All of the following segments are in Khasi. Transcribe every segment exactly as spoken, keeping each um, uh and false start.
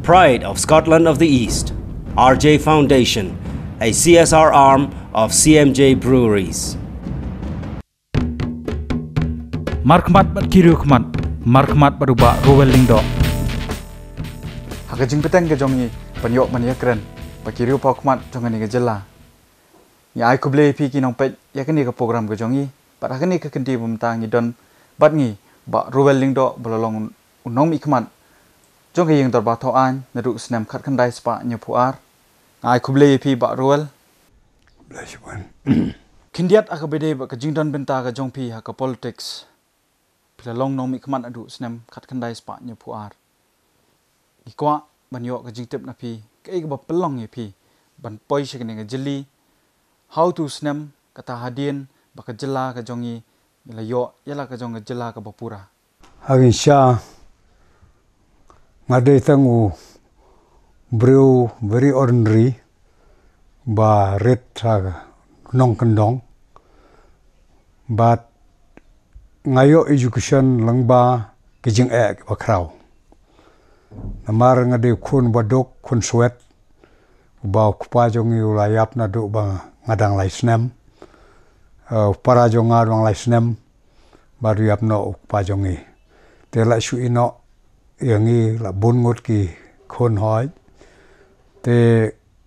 Pride of Scotland of the East, R J Foundation, a C S R arm of C M J Breweries. Markhmat bad ki riewkhmat, markhmat bad u Bah Rowell Lyngdoh. Ha ka jingpynteng ka jong ngi ban ïoh ban ïakren bad ki riewpawkhmat jong kane ka jylla, ngi ai khublei ïa phi ki nongpeit ïa kane ka program ka jong ngi. Bad ha kane ka kynti ba mynta ngi don bad ngi Bah Rowell Lyngdoh ba la long u nongmihkhmat jong ka ïing dorbar Thawaiñ naduh u snem khatkhyndai spah hynñiewphew ar. Nga ai khublei ïa phi Bah Rowell. Khyndiat ha kaba ïadei bad ka jingdon bynta ka jong phi ha ka politics, phi la long nongmihkhmat naduh u snem khatkhyndai spah hynñiewphew ar. Ngi kwah ban ïoh ka jingtip na phi kaei kaba pynlong ïa phi ban poi sha kane ka jylli. Ha utu u snem kata hadien ba ka jylla ka jong ngi ngi la ïoh ïa la ka jong ka jylla kaba pura. Ha ngin sha nga dei tang u briew very ordinary ba rit ha nongkyndong. Bad nga ïoh education lyngba ki jingeh kiba khraw. Namar nga dei u khun ba duk, khun swet, uba u kpa jong ngi u la ïap naduh ba nga dang lai snem. Eh, u para jong nga u dang lai snem bad u ïap noh u kpa jong ngi. Te la shu ïeh noh ïa ngi la bun ngut ki khun hoi. Te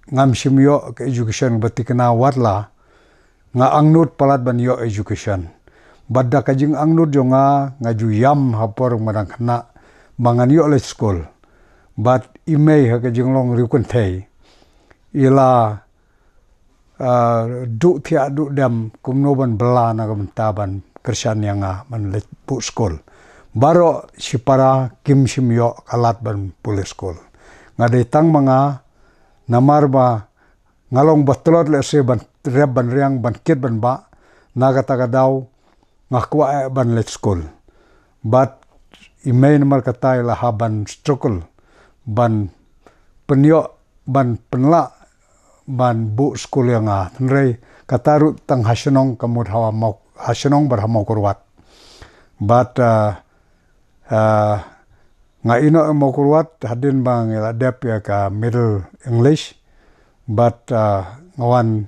ngam shym ïoh ka education ba thikna, wat la nga angnud palat ban ïoh education. Bad da ka jingangnud jong nga, nga ju ïam ha por ba nga dang khynnah ba ngan ïoh leit skul. Bad i mei ha ka jinglong riewkynthei i la, ah, duh thiah duh dem kumno ban bylla na ka bynta ban kyrshan ïa nga ban leit buh skul. Baroh shipara kim shym ïoh ka lad ban pule skul. Nga dei tang ma nga, namar ba nga long ba tlot lehse ban rep ban riang, ban kit ban bah. Na kata ka daw nga kwah eh ban leit skul. Bad i mei namar kata i la hap ban struggle ban pynïoh, ban pynlah ban buh skul ïa nga. Hynrei kata ruh tang ha shnong, ka mut ha Mawk-, ha shnong bad ha Mawkyrwat. Bad, ah, ah, nga ïeh noh ha Mawkyrwat hadien ba ngi la dep ïa ka Middle English. Bad, ah, nga wan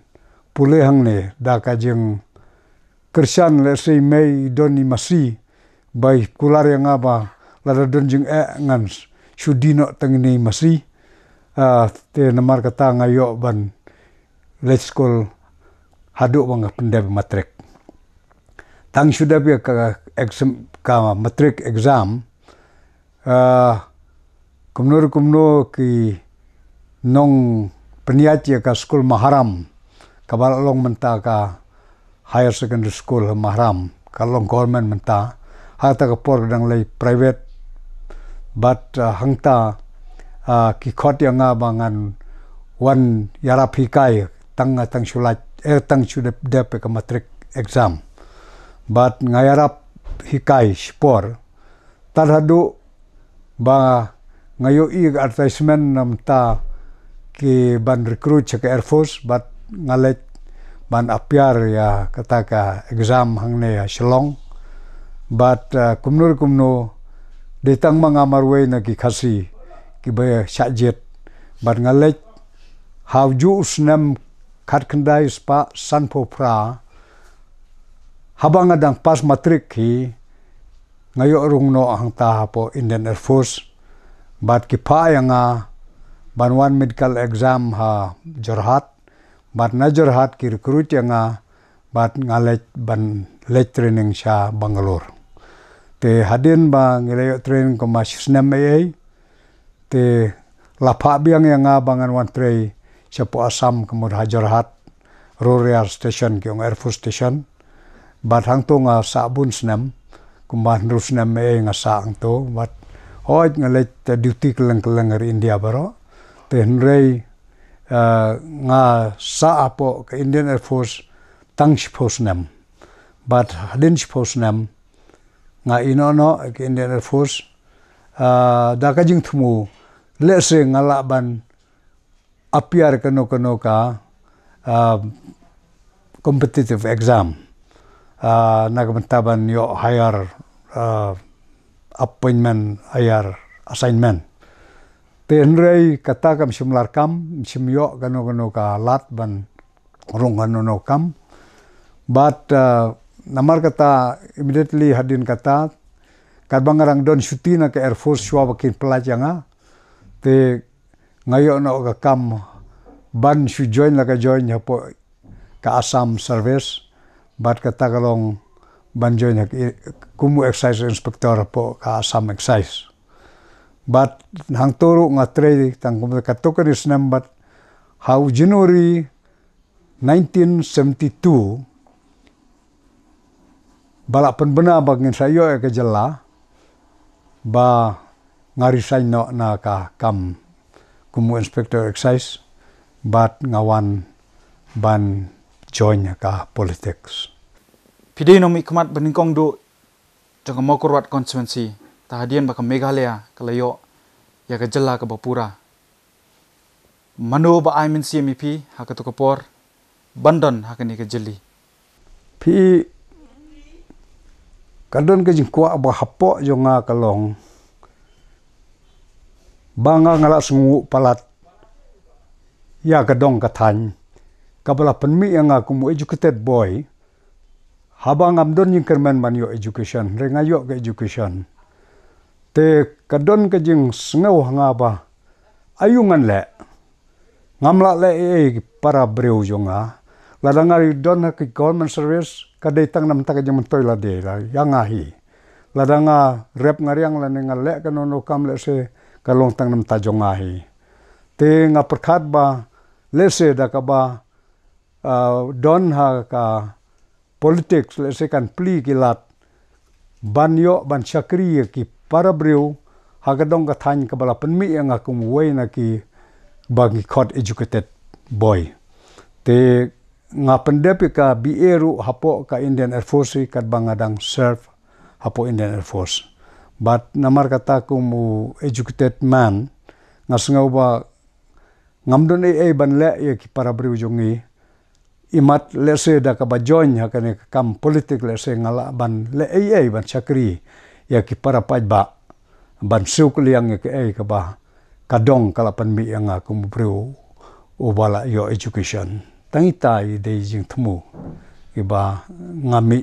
pule hangne da ka jingkyrshan, lehse i mei i don i masi ba i kular ïa nga ba lada don jingeh ngan shu die noh tang ine i masi. Ah, te namar kata nga ïoh ban leit skul haduh ba nga pyndep matrik. Tang shu dep ïa ka exam, ka matrik exam, ah, kumno re kumno ki nongpynïaid ïa ka skul Maharam, kaba la long mynta ka higher secondary school Maharam, ka long government mynta. Ha kata ka por ka dang lei private. Bad, ah, hangta, ah, ki khot ïa nga ba ngan wan ïarap hikai, tang, tang shu lait, eh, tang shu dep, dep ïa ka matrik exam. Bad nga ïarap hikai shipor. Tad haduh ba nga ïohi ka advertisement namar ki ban recruit sha ka Air Force, bad nga leit ban appear ïa kata ka exam hangne ha Shillong. Bad, eh, kumno re kumno, dei tang ma nga marwei na ki Khasi kiba shah jied. Bad nga leit ha ujuh u snem khatkhyndai spah sanphew phra, haba nga dang pass matrik hi, nga ïoh rung noh hangta hapoh Indian Air Force. Bad ki phah ïa nga ban wan medical exam ha Jorhat. Bad na Jorhat ki recruit ïa nga, bad nga leit ban leit training sha Bangalore. Te hadien ba ngi la ïoh training kumba shi snem eiei, te la phah biang ïa nga ba ngan wan trei shapoh Assam, ka mut ha Jorhat Ror Air Station, ki ong Air Force Station. Bad hangto nga sah bun snem, kumba hynriew snem eiei nga sah hangto. Bad hooid nga leit duty kylleng kylleng ha ri India baroh. Te hynrei, eh, nga sah hapoh ka Indian Air Force tang shiphew snem. Bad hadien shiphew snem nga ïeh noh noh ïa ka Indian Air Force. Ah, da ka jingthmu, lehse nga lah ban appear kano kano ka, ah, competitive exam. Ah, na ka bynta ban ïoh higher, ah, appointment, higher assignment. Te hynrei kata kam shym larkam, shym ïoh kano kano ka lad ban rung kano kano kam. But uh, namar kata immediately hadien kata, katba nga dang don shuti na ka Air Force shuwa ba kin pyllait ïa nga, te nga ïoh noh ka kam ban shu join la ka join hapoh ka Assam Service, bad kata ka long ban join ha ki, kum u excise inspector hapoh ka Assam Excise. Bad hangto ruh nga trei tang kum kato kane snem, bad ha u January nineteen seventy-two, ba la pynbna ba ngin sa ïoh ïa ka jylla, ba nga resign noh na ka kam kum u inspector excise, bad nga wan ban join ïa ka politics. Phi dei u nongmihkhmat ba nyngkong duh jong ka Mawkyrwat constituency, ta hadien ba ka Meghalaya ka la ïoh ïa ka jylla kaba pura. Mano ba ai mynsiem ïa phi ha kato ka por ban don ha kane ka jylli? Phi, ka don ka jingkwah ba hapoh jong nga ka long ba nga, nga la sngewnguh palat ïa ka dong ka thaiñ kaba la pynmih ïa nga kum u educated boy. Haba ngam don jingkyrmen ban ïoh education, hynrei nga ïoh ka education. Te ka don ka jingsngew ha nga ba aïu ngan leh. Ngam lah leh ei ei ki para briew jong nga. Lada nga don ha ki government service, ka dei tang namar ka jingmyntoi lade la ïa nga hi. Lada nga rep nga riang lane nga leh kano kano kam lehse, ka long tang namar jong nga hi. Te nga pyrkhat ba lehse da kaba uh, don ha ka politics, lehse kan plie ki lad ban ïoh ban shakri ïa ki para briew ha ka dong ka thaiñ kaba la pynmih ïa nga kum uwei na kiba ngi khot educated boy. Te nga pyndep ïa ka B A ruh hapoh ka Indian Air Force hi katba nga dang serve hapoh Indian Air Force. Bad namar kata kum u educated man, nga sngew ba ngam don ei ei ban leh ïa ki para briew jong ngi. Imat lehse da kaba join ha kane ka kam politik lehse nga lah ban leh ei ei ban shakri ïa ki para paidbah, ban siew kylliang ïa kaei kaba ka dong ka la pynmih ïa nga kum u briew uba la ïoh education. Tang ita i dei jingthmu iba nga mih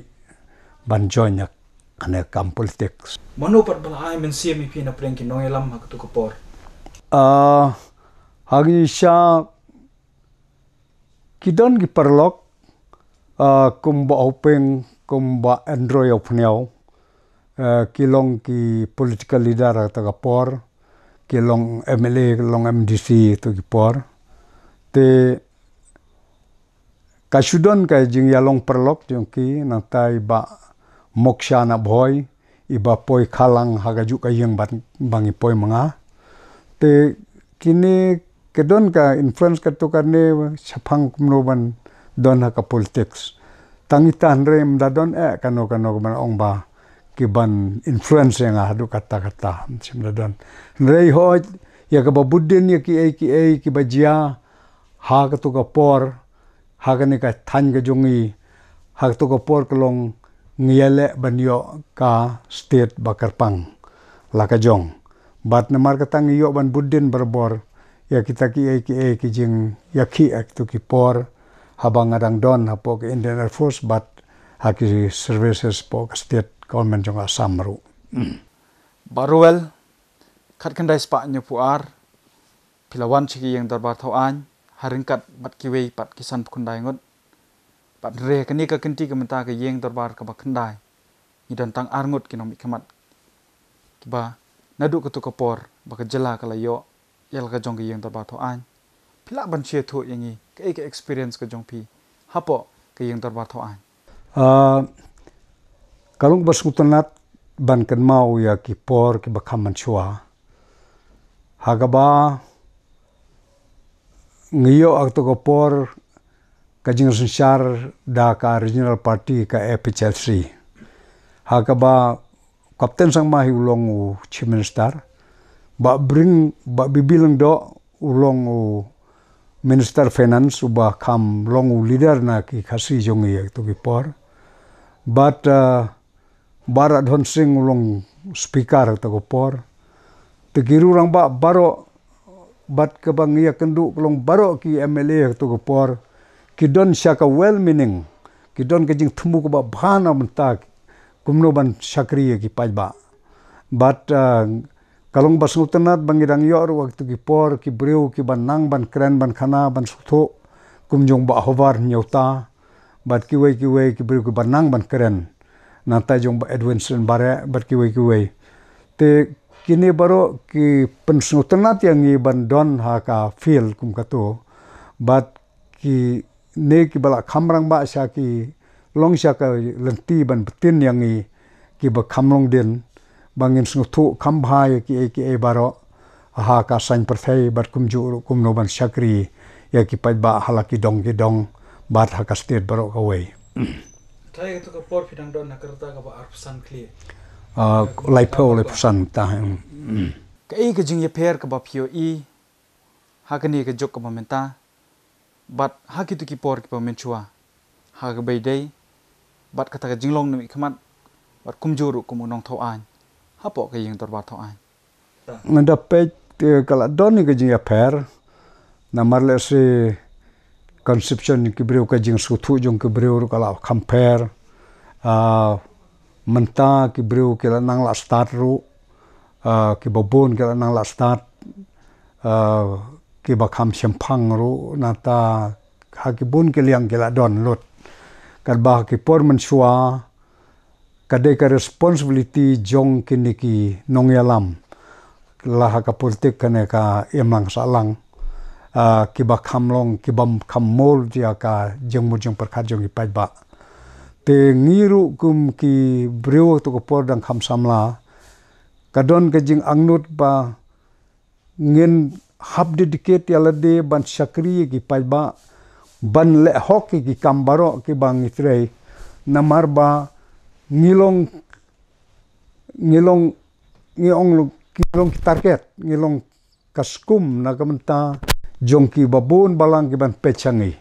ban join ïa kane ka kam politik. Mano pat ba la ai mynsiem ïa phi na pdeng ki nongïalam ha kato ka por? Ah, ha ngi sha ki don ki paralok, ah, kum Bah Hoping, kum Bah Andrew Ïawphniaw, ah, ki long ki political leader ha kato ka por, ki long M L A, ki long M D C ha kato ki por. Te ka shu don ka jingïalong paralok jong ki, nangta i Bah Moksha Nabhoi, iba poi khalang ha kajuh ka ïing ba ngi poi ma nga. Te kine ka don ka influence kato kane shaphang kumno ban don ha ka politics. Tang ita hynrei ym da don eh kano kano ban ong ba ki ban influence ïa nga haduh katta katta, ym da don. Hynrei hooid ïa kaba bud dien ïa kiei kiei kiba jia ha kato ka por, ha kane ka thaiñ ka jong ngi, ha kato ka por ka long ngi ïaleh ban ïoh ka state ba kyrpang la ka jong. Bad namar kata ngi ïoh ban bud dien barabor ïa kita kiei kiei ki jingïakhih ha kito ki por, haba nga dang don hapoh ka Indian Air Force bad ha ki services hapoh ka state government jong Assam ruh. Bah Ruel, khatkhyndai spah hynñiewphew ar, phi la wan sha ka ïing dorbar thaw aiñ ha ryngkat bad kiwei pat ki sanphew khyndai ngut. Bad hynrei ha kane ka kynti ka mynta, ka ïing dorbar kaba khyndai, ngi don tang ar ngut ki nongmihkhmat kiba naduh kato ka por ba ka jylla ka la ïoh ïa la ka jong ka ïing dorbar thaw aiñ. Phi lah ban share thuh ïa ngi kaei ka experience ka jong phi hapoh ka ïing dorbar thaw aiñ? Ah, ka long kaba sngewtynnat ban kynmaw ïa ki por kiba kham mynshuwa, ha kaba ngi ïoh ha kato ka por ka jingsynshar da ka regional party, ka A P H L C, ha kaba Captain Sangma hi u long u Chief Minister, Bah Bring, Bah B B Lyngdoh u long u Minister Finance uba kham long u leader na ki Khasi jong ngi ha kato ki por. Bad, uh, Bah Radhon Singh u long Speaker ha kato ka por. Te ki rangbah baroh Bad kaba ngi ïakynduh ka long baroh ki M L A ha kato ka por ki don sha ka well meaning, ki don ka jingthmu kaba bha na bynta kumno ban shakri ïa ki paidbah. Bad, ah, ka long ba sngewtynnat ba ngi dang ïoh ruh ha kito ki por ki briew kiba nang ban kren ban khana ban sngewthuh, kum jong Bah Hovar Hynñiewta, bad kiwei kiwei ki briew kiba nang ban kren. Nangta jong Bah Edwin Saiñ Bareh bad kiwei kiwei. Te kine baroh ki pynsngewtynnat ïa ngi ban don ha ka field kum kato. Bad kine kiba la kham rangbah sha ki long sha ka lynti ban btin ïa ngi kiba kham long dien, ba ngin sngewthuh kham bha ïa kiei kiei baroh ha ka saiñ pyrthei bad kumjuh ruh kumno ban shakri ïa ki paidbah ha la ki dong ki dong bad ha ka state baroh kawei. Tharai kato ka por phi dang don ha ka rta kaba arphew san khlieh. Ah, laiphew, laiphew san ta, hmm. Kaei ka jingïapher kaba phi ïohi ha kane ka juk kaba mynta, bad ha kito ki por kiba mynshuwa, ha kaba ïadei bad kata ka jinglong na mihkhmat, bad kumjuh ruh kum u nongthaw aiñ hapoh ka ïing dorbar thaw aiñ? Nga da peit, eh, ka la don ïa ka jingïapher. Namar lehse conception ki briew, ka jingsngewthuh jong ki briew ruh ka la kham pher. Ah, mynta ki briew ki la nang la stad ruh, ah, kiba bun ki la nang la stad, ah, kiba kham shemphang ruh, nangta ha ki bun ki liang ki la don lut. Katba ha ki por mynshuwa ka dei ka responsibility jong kine ki nongïalam, la ha ka politik kane ka imlang sahlang, ah, kiba kham long, kiba kham mold ïa ka jingmut jingpyrkhat jong ki paidbah. Te ngi ruh kum ki briew ha kato ka por dang kham samla, ka don ka jingangnud ba ngin hap dedicate ïa lade ban shakri ïa ki paidbah, ban leh hok ïa ki kam baroh kiba ngi trei. Namar ba ngi long, ngi long, ngi ong long, ngi long ki target, ngi long ka skum na ka bynta jong kiba bun balang kiban peit sha ngi.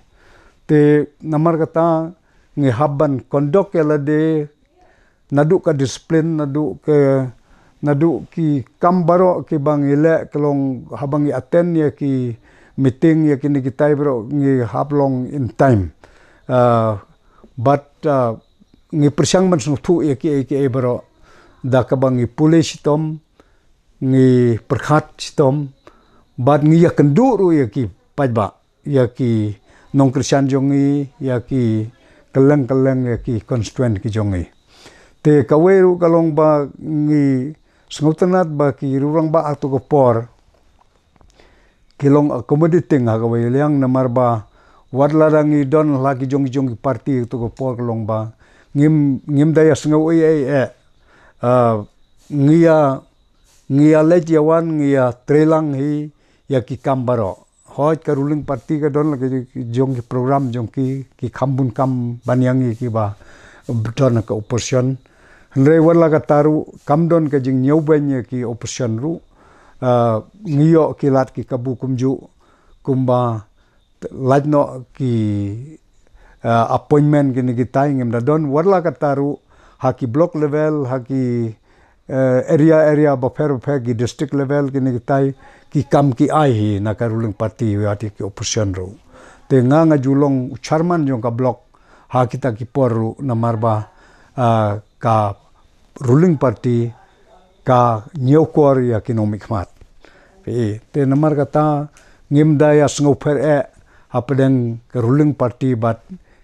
Te namar kata ngi hap ban conduct ïa lade naduh ka discipline, naduh ka, naduh ki kam baroh kiba ngi leh, ka long haba ngi attend ïa ki meeting, ïa kine kitai baroh ngi hap long in time. Ah, bad, ah, ngi pyrshang ban sngewthuh ïa kiei kiei baroh da kaba ngi pule shitom, ngi pyrkhat shitom, bad ngi ïakynduh ruh ïa ki paidbah, ïa ki nongkyrshan jong ngi, ïa ki kylleng kylleng, ïa ki constituent ki jong ngi. Te kawei ruh ka long ba ngi sngewtynnat ba ki rangbah ha kato ka por ki long accommodating ha kawei liang, namar ba wat lada ngi don la ki jong ki jong ki party ha kato ka por, ka long ba ngim, ngim da ïasngew ei ei eh. Ah, ngi ïa, ngi ïaleit ïawan, ngi ïatreilang hi ïa ki kam baroh. Hooid, ka ruling party ka don la ki jong ki program jong ki, ki kham bun kam ban ïa ngi kiba don ha ka opposition. Hynrei wat la katta ruh kam don ka jingñiewbeiñ ïa ki opposition ruh. Ah, ngi ïoh ki lad ki kabu kumjuh, kumba lait noh ki, ah, appointment kine kitai, ngim da don. Wat la katta ruh ha ki block level, ha ki, eh, area, area bapher bapher, ki district level kine kitai, ki kam ki ai hi na ka ruling party wat ïa ki opposition ruh. Te nga, nga ju long u chairman jong ka block ha kita ki por ruh, namar ba, ah, ka ruling party ka ñiewkor ïa ki nongmihkhmat. Phi i, te namar kata ngim da ïasngewpher eh hapdeng ka ruling party bad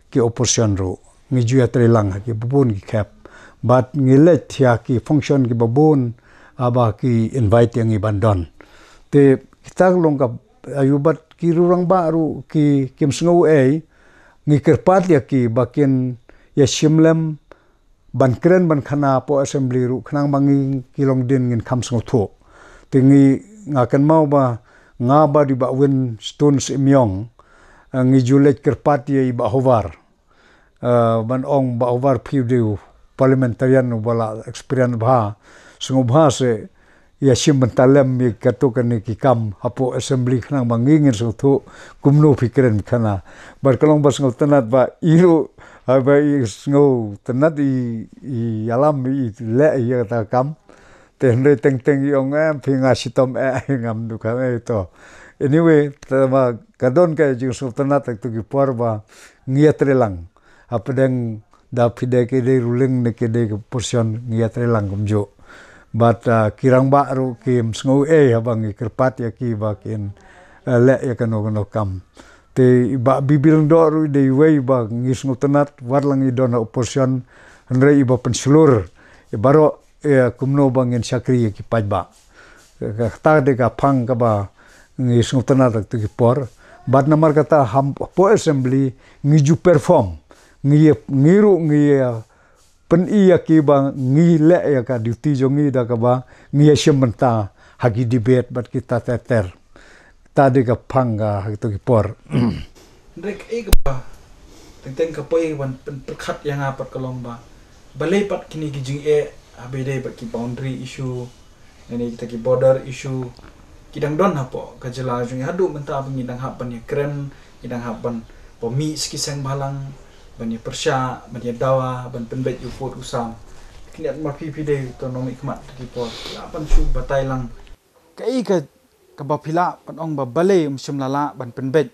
ki opposition ruh. Ngi ju ïatreilang ha kiba bun ki khep bad ngi leit ïa ki function kiba bun, ah, ba ki invite ïa ngi ban don. Te kita ka long ka, aïu, bad ki rangbah ruh ki, kim sngew ei, ngi kyrpad ïa ki ba kin ïashim lem ban kren ban khana hapoh assembly ruh, khnang ba ngi ki longdien ngin kham sngewthuh. Te ngi, nga kynmaw ba nga bad i Bah Winston Syiemiong, eh, ngi ju leit kyrpad ïa i Bah Hovar. Eh, ban ong, Bah Hovar, phi u dei u parliamentarian uba la experience bha, sngewbha seh ïashim bynta lem ïa kato kane ki kam hapoh assembly, khnang ba ngi ngin sngewthuh kumno phi kren khana. Bad ka long ba sngewtynnat ba i ruh, haba i sngewtynnat i, i ïalam, i leh ïa kata ka kam. Te hynrei teng teng i ong, eh, phi, nga shitom eh, ngam duh kham eh to. Anyway, te ma ka don ka jingsngewtynnat ha kito ki por ba ngi ïatreilang. Hapdeng da phi dei ki dei ruling ne ki dei ki opposition, ngi ïatreilang kumjuh. Bad, ah, ki rangbah ruh kim sngew ei haba ngi kyrpad ïa ki ba kin, eh, leh ïa kano kano kam. Te i Bah B B Lyngdoh ruh i dei iwei ba ngi sngewtynnat, wat la ngi don ha opposition, hynrei iba pynshlur ïa baroh, ïa kumno ba ngin shakri ïa ki paidbah. Kata dei ka phang kaba ngi sngewtynnat ha kito ki por. Bad namar kata hapoh assembly ngi ju perform. Ngi, ngi ruh ngi, eh, pyni ïa ki ba ngi leh ïa ka duty jong ngi da kaba ngi ïashim bynta ha ki debate bad kita ter ter. Kata dei ka phang ka ha kito ki por. Hynrei kaei kaba teng teng ka poi ban pyn- pyrkhat ïa nga pat ka long ba balei pat kine ki jingeh, haba ïadei bad ki boundary issue, lane kita ki border issue ki dang don hapoh ka jylla jong ngi haduh mynta ba ngi dang hap ban ïakren, ngi dang hap ban pynmih sha ki seng bhalang, ban ïapyrshah, ban ïadawa, ban pynbeit ïa u pud u sam. Khyndiat ma phi phi dei uto u nongmihkhmat ha kito ki por, lah ban shu batai lang kaei ka, kaba phi lah ban ong ba balei ym shym la lah ban pynbeit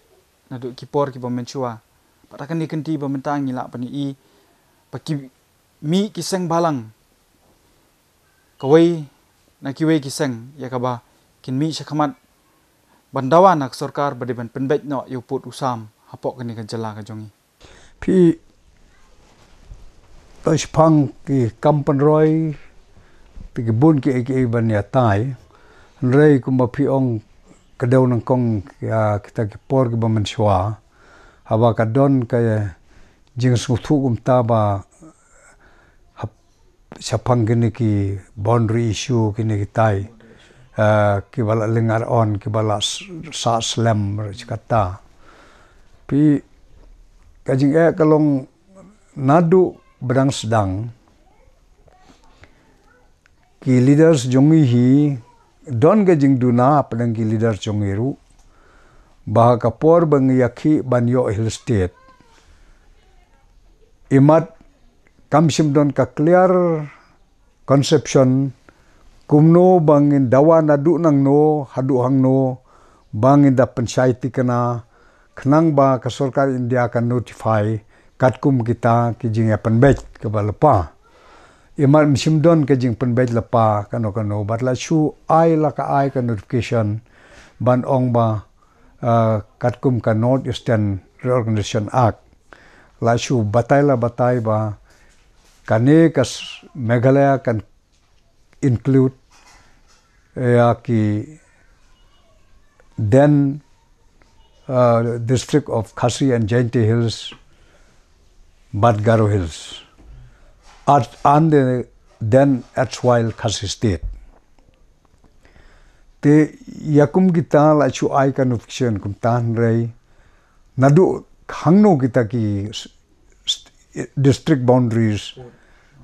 naduh ki por kiba mynshuwa. Bad ha kane ka kynti ba mynta ngi lah ban ïohi ba ki mih ki seng bhalang, kawei na kiwei ki seng ïa kaba kin mih shakhmat ban dawa na ka sorkar ba dei ban pynbeit noh ïa u pud u sam hapoh kane ka jylla ka jong ngi. Phi, eh, shaphang ki kam pynroi, te ki bun kiei kiei ban ïatai. Hynrei kumba phi ong, ka dei nyngkong ïa kita ki por kiba mynshuwa, haba ka don ka jingsngewthuh kumta ba hap- shaphang kine ki boundary issue, kine kitai, eh, kiba la lyngngoh on, kiba la s- sah slem ruh shi katta. Phi, ka jingeh ka long naduh ba dang sdang ki leaders jong ngi hi, don ka jingduna hapdeng ki leaders jong ngi ruh ba ha ka por ba ngi ïakhih ban ïoh Hill State, imat kam shym don ka clear conception kumno ba ngin dawa naduh nangno haduh hangno ba ngin da pynshai thikna, khnang ba ka sorkar India kan notify katkum kita ki jingïapynbeit kaba lypa. Imat ym shym don ka jingpynbeit lypa kano kano, bad la shu ai, la ka ai ka notification ban ong ba, uh, katkum ka North Eastern Reorganization Act, la shu batai, la batai ba kane ka s- Meghalaya kan include, eh, ïa ki then, uh, District of Khasi and Jaintia Hills, bad Garo Hills, at, and the then erstwhile Khasi State. Te ïa kum kita la shu ai ka notification kumta, hynrei naduh hangno kita ki s- s- district boundaries,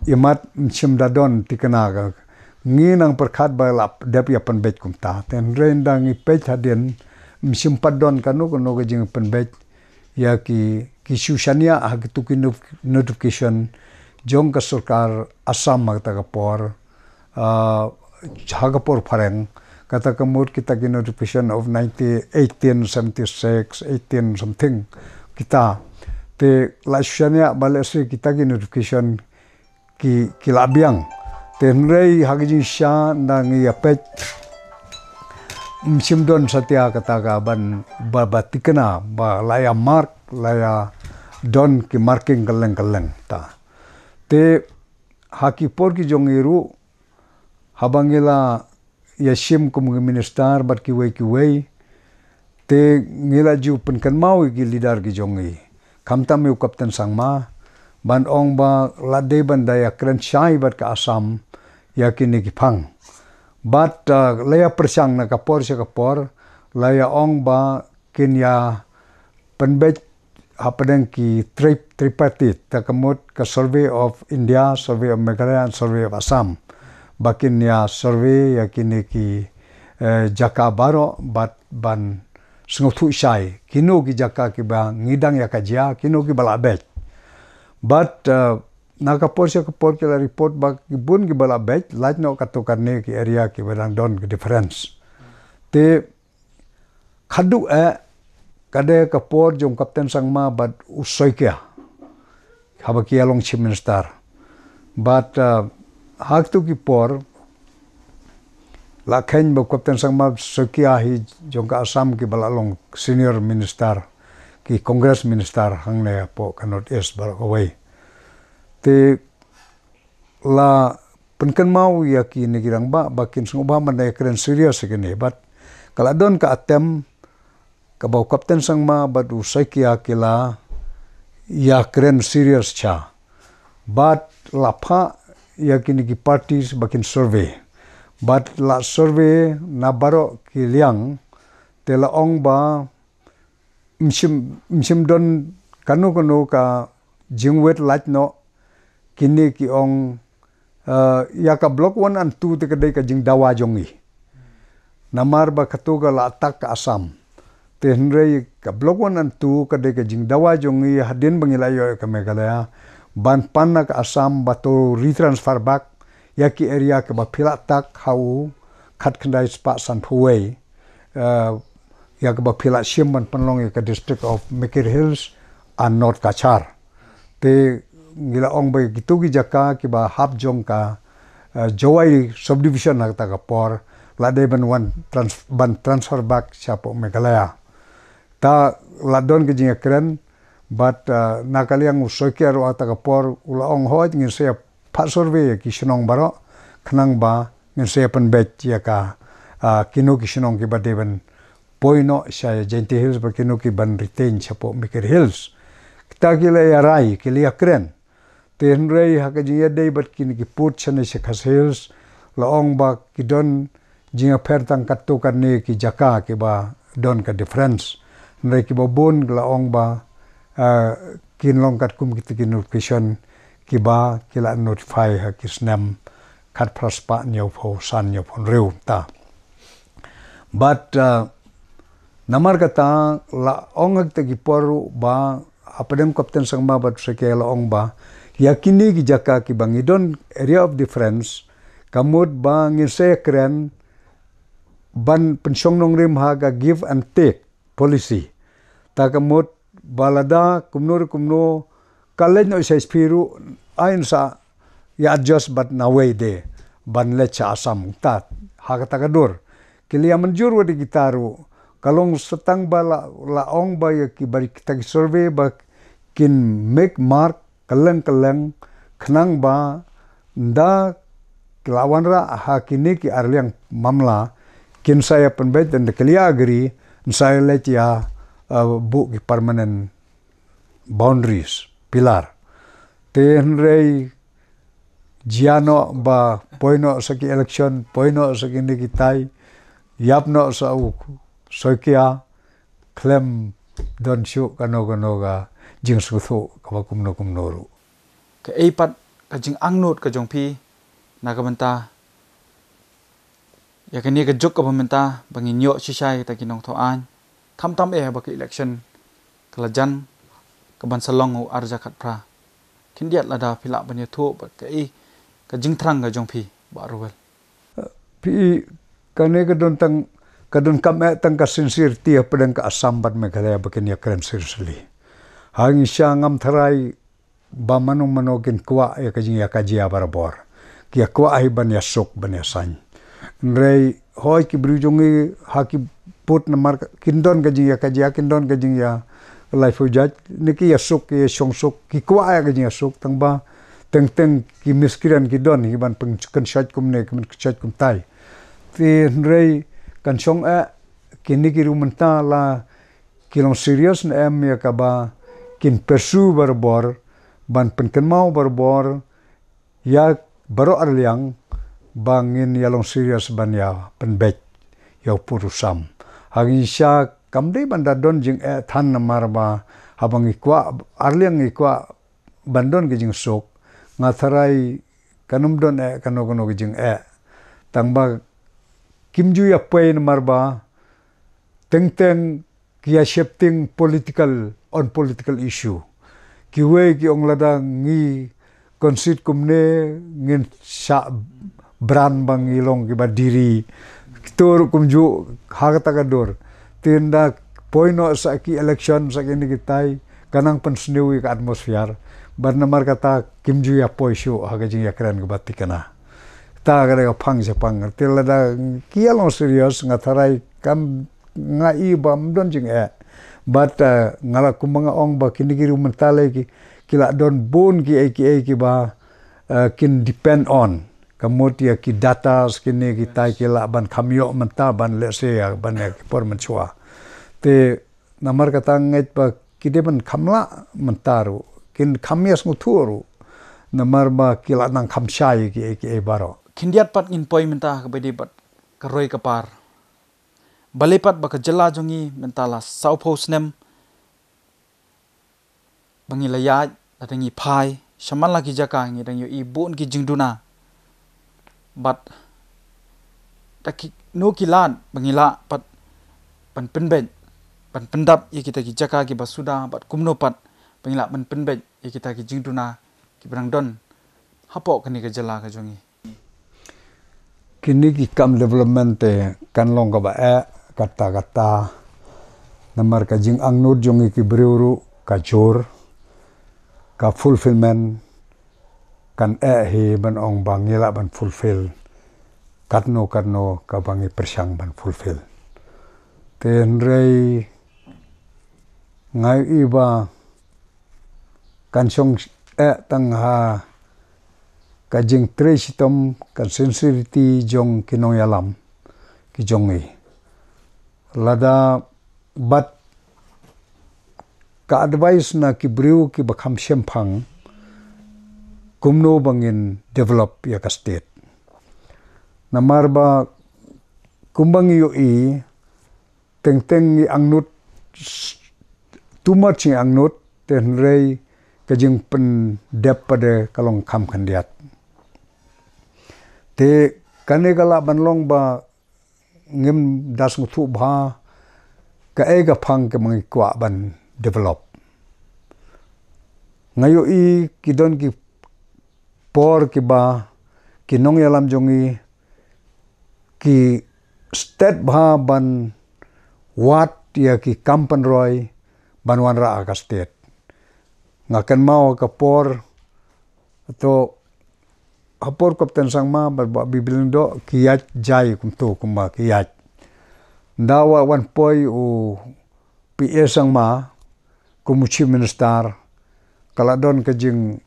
imat ym shym da don thikna ka. Ngi nang pyrkhat ba la dep ïapynbeit kumta. Te hynrei ynda ngi peit hadien, ym shym pat don kano kano ka jingpynbeit ïa ki, ki shu shaniah ha kitu ki not- notification jong ka sorkar Assam ha kata ka por, uh, ha ka por phareng, kata ka mut kita ki notification of nineteen, eighteen seventy-six, eighteen something, kita. Te la shu shaniah ba lehse kita ki notification ki, ki la biang. Te hynrei ha ka jingshisha ynda ngi ïa peit, ym shym don satia kata ka ban ba, ba thikna, ba la ïa mark, la ïa don ki marking kylleng kylleng ta. Te ha ki por ki jong ngi ruh, haba ngi la ïashim kum ki minister bad kiwei kiwei, te ngi la ju pynkynmaw ïa ki leader ki jong ngi, khamtam ïa u Captain Sangma, ban ong ba la dei ban da ïakren shai bad ka Assam ïa kine ki phang. Bad, uh, la ïa pyrshang na ka por sha ka por, la ïa ong ba kin ïa pynbeit hapdeng ki tri- tripartite, ta ka mut ka Survey of India, Survey of Meghalaya and Survey of Assam. Ba kin ïa survey ïa kine ki, eh, jaka baroh bad ban sngewthuh shai kino ki jaka kiba ngi dang ïa ka jia, kino kiba la beit. Bad, eh, na ka por sha ka por ki la report ba ki bun kiba la beit, lait noh katto katne ki area kiba dang don ki difference. Te Khadduh eh ka dei ka por jong Captain Sangma bad u Saikia haba ki ïa long Chief Minister. Bad uh, ha kitu ki por la kheiñ ba Captain Sangma, Saikia hi jong ka Assam kiba la long senior minister, ki Congress minister hangne hapoh ka North East baroh kawei. Te la pynkynmaw ïa kine ki rangbah ba kin sngewbha ban ïa kren serious ïa kine, bad ka la don ka attempt kaba u Captain Sangma bad u Saikia ki la ïa kren serious sha, bad la phah ïa kine ki parties ba kin survey. Bad la survey na baroh ki liang, te la ong ba ym shym, ym shym don kano kano ka jingwit lait noh. Kine ki ong, uh, ïa ka Block One and Two te ka dei ka jingdawa jong ngi, namar ba katu ka la attack ka Assam. Te hynrei ka Block One and Two ka dei ka jingdawa jong ngi hadien ba ngi la ïoh ïa ka Meghalaya, ban pan na ka Assam ba to retransfer back ïa ki area kaba phi la attack ha u khatkhyndai spah sanphew wei, uh, ïa kaba phi la shim ban pynlong ïa ka District of Mikir Hills and North Cachar. Te ngi la ong ba kitu ki jaka kiba hap jong ka, uh, Jowai subdivision ha kata ka por la dei ban wan trans-, ban transfer back shapoh Meghalaya. Ta la don ka jingïakren, bad uh, na ka liang u Saikia ruh ha kata ka por u la ong, hooid, ngin sa ïa phah survey ïa ki shnong baroh, khnang ba ngin sa ïa pynbeit ïa ka, ah, kino ki shnong kiba dei ban poi noh sha Jaintia Hills bad kino ki ban retain shapoh Mikir Hills. Kita ki la ïa rai, ki la ïa kren. Te hynrei ha ka jingïadei bad kine ki pud shane sha Khasi Hills, la ong ba ki don jingïapher tang katto katne ki jaka kiba don ka difference. Hynrei kiba bun la ong ba, ah, kin long katkum kita ki notification kiba ki la notify ha ki snem khatphra spah hynñiewphew san hynñiewphew hynriew ta. Bad, ah, namar kata la ong ha kita ki por ruh ba hapdeng Captain Sangma bad u Saikia la ong ba ïa kine ki jaka kiba ngi don area of difference, ka mut ba ngin sa ïakren ban pynshong nongrim ha ka give and take policy. Ta ka mut ba lada kumno re kumno ka leit noh sha H P ruh, ai yn sa ïa adjust bad nawei de ban leit sha Assam. Ta ha kata ka dur ki la ïa mynjur wat ïa kita ruh. Ka long sa tang ba la, la ong ba ïa ki, ba kita ki survey ba kin make mark kylleng kylleng, khnang ba ynda ki la wanrah ha kine ki arliang mamla, kin sa ïa pynbeit, ynda ki la ïa agree, yn sa ïa leit ïa, uh, buh ki permanent boundaries, pillar. Te hynrei jia noh ba poi noh sa ki election, poi noh sa kine kitai, ïap noh sa u Saikia, khlem don shuh kano kano ka jingsngewthuh kaba kumno kumno ruh. Kaei pat ka jingangnud ka jong phi na ka bynta ïa kane ka juk kaba mynta ba ngin ïoh shisha ïa kita ki nongthoh aiñ, khamtam eh ba ka election ka la jan, ka ban sa long ha u ar hajar khatphra? Khyndiat lada phi lah ban ïathuh bad kaei ka jingthrang ka jong phi, Bah Rowell. Phi, kane ka don tang, ka donkam eh tang ka sincerity hapdeng ka Assam bad Meghalaya ba kin ïakren seriously. Hangta ngam tharai ba mano mano kin kwah ïa ka jingïakajia barabor. Ki ïa kwah hi ban ïasuk, ban ïasaiñ. Hynrei hooid, ki briew jong ngi ha ki pud namar ka, kin don ka jingïakajia, kin don ka jingïa, lai phew jait ne ki ïasuk, ki ïashong suk, ki kwah ïa ka jingïasuk, tang ba teng teng ki miskren ki don hi ban pynkynshoit kumne, ki pynkynshoit kumtai. Te hynrei kan shong eh kine ki ruh mynta la ki long serious ne em ïa kaba kin pursue barabor, ban pynkynmaw barabor ïa baroh arliang ba ngin ïa long serious ban ïa pynbeit ïa u pud u sam. Hangta shisha kam dei ban da don jingeh than namar ba haba ngi kwah, arliang ngi kwah ban don ka jingsuk, nga tharai kan ym don eh kano kano ka jingeh. Tang ba kim ju ïa poi namar ba teng teng ki ïa shifting political, on political issue. Kiwei ki ong lada ngi concede kumne ngin shah brand ba ngi long kiba diri. Kito ruh kumjuh ha kata ka dur. Te ynda poi noh sa ki election sa kine kitai, ka nang pynsniew ïa ka atmosphere. Bad namar kata kim ju ïa poi shuh ha ka jingïakren kaba thikna. Ta ka dei ka phang shaphang. Te lada ki ïa long serious, nga tharai kam, nga i ba ym don jingeh. Bad, eh, nga la, kumba nga ong ba kine ki riew mynta lei ki, ki la don bun kiei kiei kiba, eh, kin depend on. Ka mut ïa ki data kine kitai ki lah ban kham ïoh mynta ban lehse ïa ban ïa ki por mynshuwa. Te namar kata nga ngeit ba ki dei ban kham lah mynta ruh, kin kham ïa sngewthuh ruh. Namar ba ki lah nang kham shai kiei kiei baroh. Khyndiat pat ngin poi mynta ha kaba ïadei bad ka roi ka par. Balei pat ba ka jylla jong ngi mynta la sawphew snem ba ngi la ïaid, lada ngi phai shaman la ki jaka ngi dang ïohi bun ki jingduna. Bad da kino ki lad ba ngi lah pat ban pynbeit, ban pyndap ïa kita ki jaka kiba suda, bad kumno pat ba ngi lah ban pynbeit ïa kita ki jingduna kiba dang don hapoh kane ka jylla ka jong ngi. Kine ki kam development te kan long kaba eh katta katta. Namar ka jingangnud jong ngi ki briew ruh ka jur, ka fulfillment kan eh hi ban ong ba ngi lah ban fulfill katno katno kaba ngi pyrshang ban fulfill. Te hynrei nga i ba kan shong eh tang ha ka jingtrei shitom, ka sincerity jong ki nongïalam ki jong ngi. Lada bad ka advice na ki briew kiba kham shemphang kumno ba ngin develop ïa ka state. Namar ba kumba ngi ïohi teng teng ngi angnud, too much ngi angnud, te hynrei ka jingpyndep pat de ka long kham khyndiat. Te kane ka lah ban long ba ngim da sngewthuh bha kaei ka phang kaba ngi kwah ban develop. Nga ïohi ki don ki por kiba ki nongïalam jong ngi ki stet bha ban wad ïa ki kam pynroi ban wanrah ha ka stet. Nga kynmaw ka por, to ha por Captain Sangma bad Bah Bibiling Doh ki ïaid jai kumto kumba ki ïaid. Nda wat wan poi u P A Sangma kum u Chief Minister, ka la don ka jing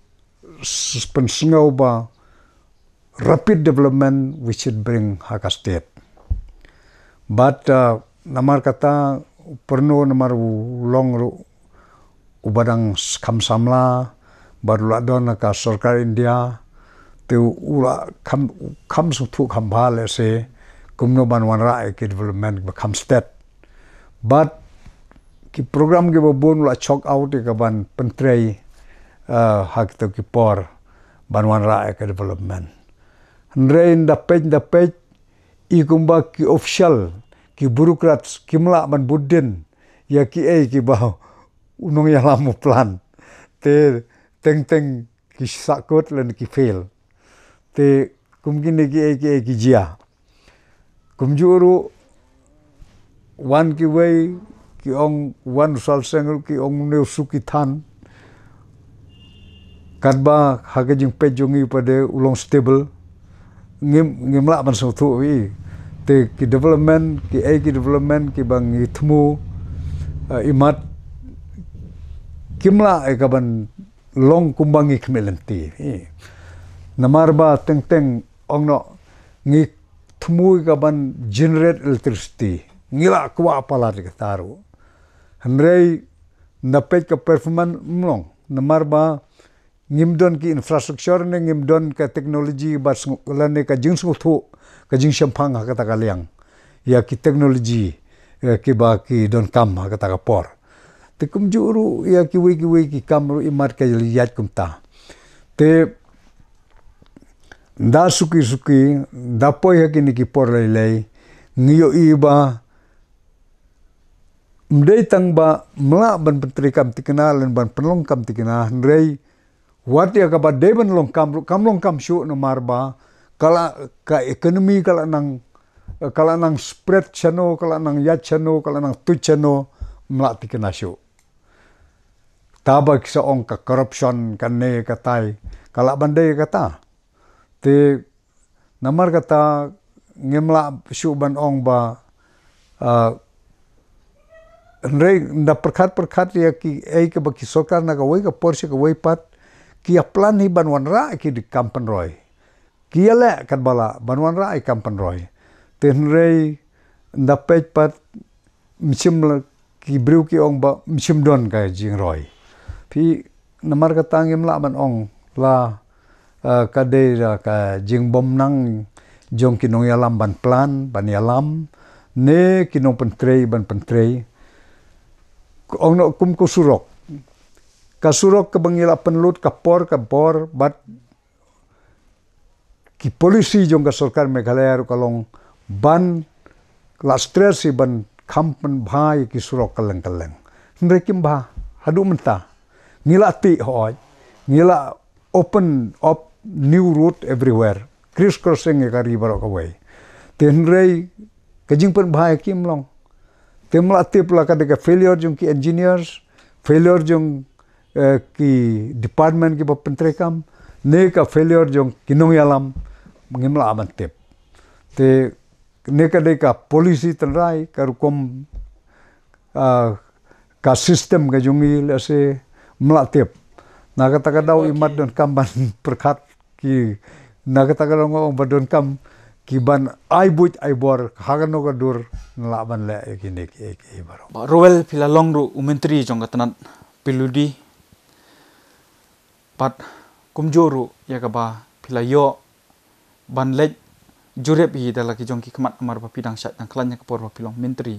s-, pynsngew ba rapid development we should bring ha ka state. But, uh, namar kata u Prano namar u long ruh uba dang s-, kham samla bad u la don ha ka sorkar India, te u la kham, kham sngewthuh kham bha lehse kumno ban wanrah ïa ki development ba kham stet. Bad ki program kiba bun u la chok out ïa ka ban pyntrei, eh, ha kito ki por ban wanrah ïa ka development. Hynrei nda peit, nda peit i kumba ki official, ki bureaucrats kim lah ban bud dien ïa kiei kiba u nongïalam u plan. Te teng teng ki sahkut lane ki fail. Te kum kine kiei kiei ki jia. Kumjuh ruh wan kiwei ki ong, wan u Sal Seng ruh ki ong une u Sukithan. Katba ha ka jingpeit jong ngi pat de u long stable. Ngim, ngim lah ban sngewthuh ïa i. Te ki development, kiei ki development kiba ngi thmu, eh, imat kim lah ïa ka ban long kumba ngi khmih lynti. Namar ba teng teng ong noh ngi thmu ïa ka ban generate electricity. Ngi la kwah palat ïa kata ruh. Hynrei nda peit ka performance ym long. Namar ba ngim don ki infrastructure ne ngim don ka technology ba sng-, lane ka jingsngewthuh, ka jingshemphang ha kata ka liang ïa ki technology, eh, kiba ki donkam ha kata ka por. Te kumjuh ruh ïa kiwei kiwei ki kam ruh imat ka ïaid kumta. Te nda suki suki, nda poi ha kine ki por lei lei, ngi ïohi ba ym dei tang ba ym lah ban pyntreikam thikna lane ban pynlong kam thikna, hynrei wat ïa kaba dei ban long kam ruh kam long kam shuh namar ba ka la, ka economy ka la nang ka la nang spread shano, ka la nang ïaid shano, ka la nang tuid shano, ym lah tikna shuh. Ta ba ki sa ong ka corruption, kane katai, ka lah ban dei kata. Te namar kata ngim lah shuh ban ong ba, ah, hynrei ynda pyrkhat pyrkhat ïa kiei kiba ki sorkar na kawei ka por sha kawei pat, ki ïa plan hi ban wanrah ïa ki kam pynroi. Ki ïaleh katba lah ban wanrah ïa ki kam pynroi. Te hynrei ynda peit pat, ym shym la, ki briew ki ong ba ym shym don ka jingroi. Phi, namar kata ngim lah ban ong la, eh, ka dei da ka jingbymnang jong ki nongïalam ban plan, ban ïalam, ne ki nongpyntrei ban pyntrei. Ong noh kum ka surok. Ka surok kaba ngi la pynlut ka por ka por, bad ki policy jong ka sorkar Meghalaya ruh ka long ban la stress hi ban kham pynbha ïa ki surok kylleng kylleng. Hynrei kim bha, haduh mynta. Ngi la tih hoi, ngi la open up new route everywhere. Criss crossing ïa ka ri baroh kawei. Te hynrei ka jingpynbha ïa kim long. Te ym lah tip la ka dei ka failure jong ki engineers, failure jong, eh, ki department kiba pyntreikam, ne ka failure jong ki nongïalam, ngim lah ban tip. Te ne ka dei ka policy tynrai, ka rukom, ah, ka system ka jong ngi lehse ym lah tip. Na kata ka daw i mat donkam ban pyrkhat ki, na kata ka daw nga ong ba donkam ki ban ai buit ai bor ha kano ka dur ngi lah ban leh ïa kine kiei kiei baroh. Bah Rowell, phi la long ruh u myntri jong ka tnat P W D. Bad kumjuh ruh ïa kaba phi la ïoh ban leit jurip hi da la ki jong ki khmat namar ba phi dang shait dang khlaiñ ha ka por ba phi long myntri.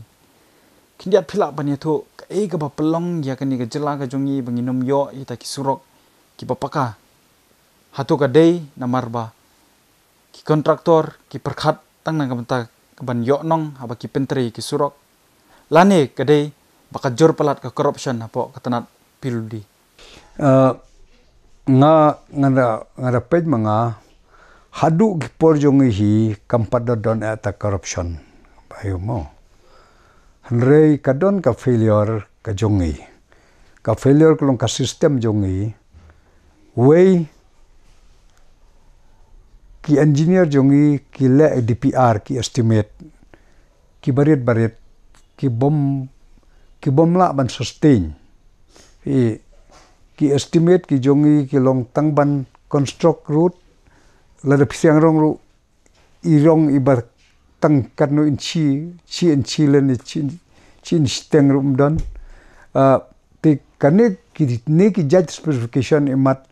Khyndiat phi lah ban ïathuh kaei kaba pynlong ïa kane ka jylla ka jong ngi ba ngin ym ïoh ïa kita ki surok kiba paka. Hato ka dei namar ba ki contractor ki pyrkhat tang na ka bynta ka ban ïoh nong haba ki pyntrei ki surok, lane ka dei ba ka jur palat ka corruption hapoh ka tnat P W D? Eh, nga, nga da, nga da peit ma nga, haduh ki por jong ngi hi kam pat da don eh ta corruption. Ba ïoh mo. Hynrei ka don ka failure ka jong ngi. Ka failure ka long ka system jong ngi. Wei ki engineer jong ngi ki leh D P R, ki estimate, ki barit barit, ki bym, ki bym lah ban sustain. I, ki estimate ki jong ngi ki long tang ban construct road, lada phi seng rong ruh, i rong iba tang katno inchi, chi inchi lane chi, chi inchi teng ruh ym don. Ah, te kane ki, ne ki jait specification i mat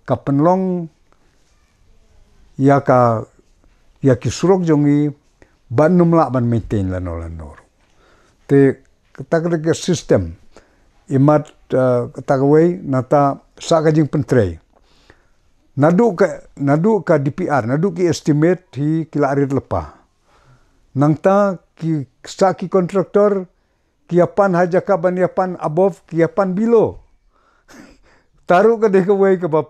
ka pynlong ïa ka, ïa ki surok jong ngi, ban ym lah ban maintain lano lano ruh. Te kata ka dei ka system i mat, eh, kata kawei, nangta sa ka jingpyntrei. Naduh ka, naduh ka D P R, naduh ki estimate hi ki la rit lypa. Nangta ki sa ki contractor ki ïa pan ha jaka ban ïa pan above, ki ïa pan below. Te ruh ka dei kawei kaba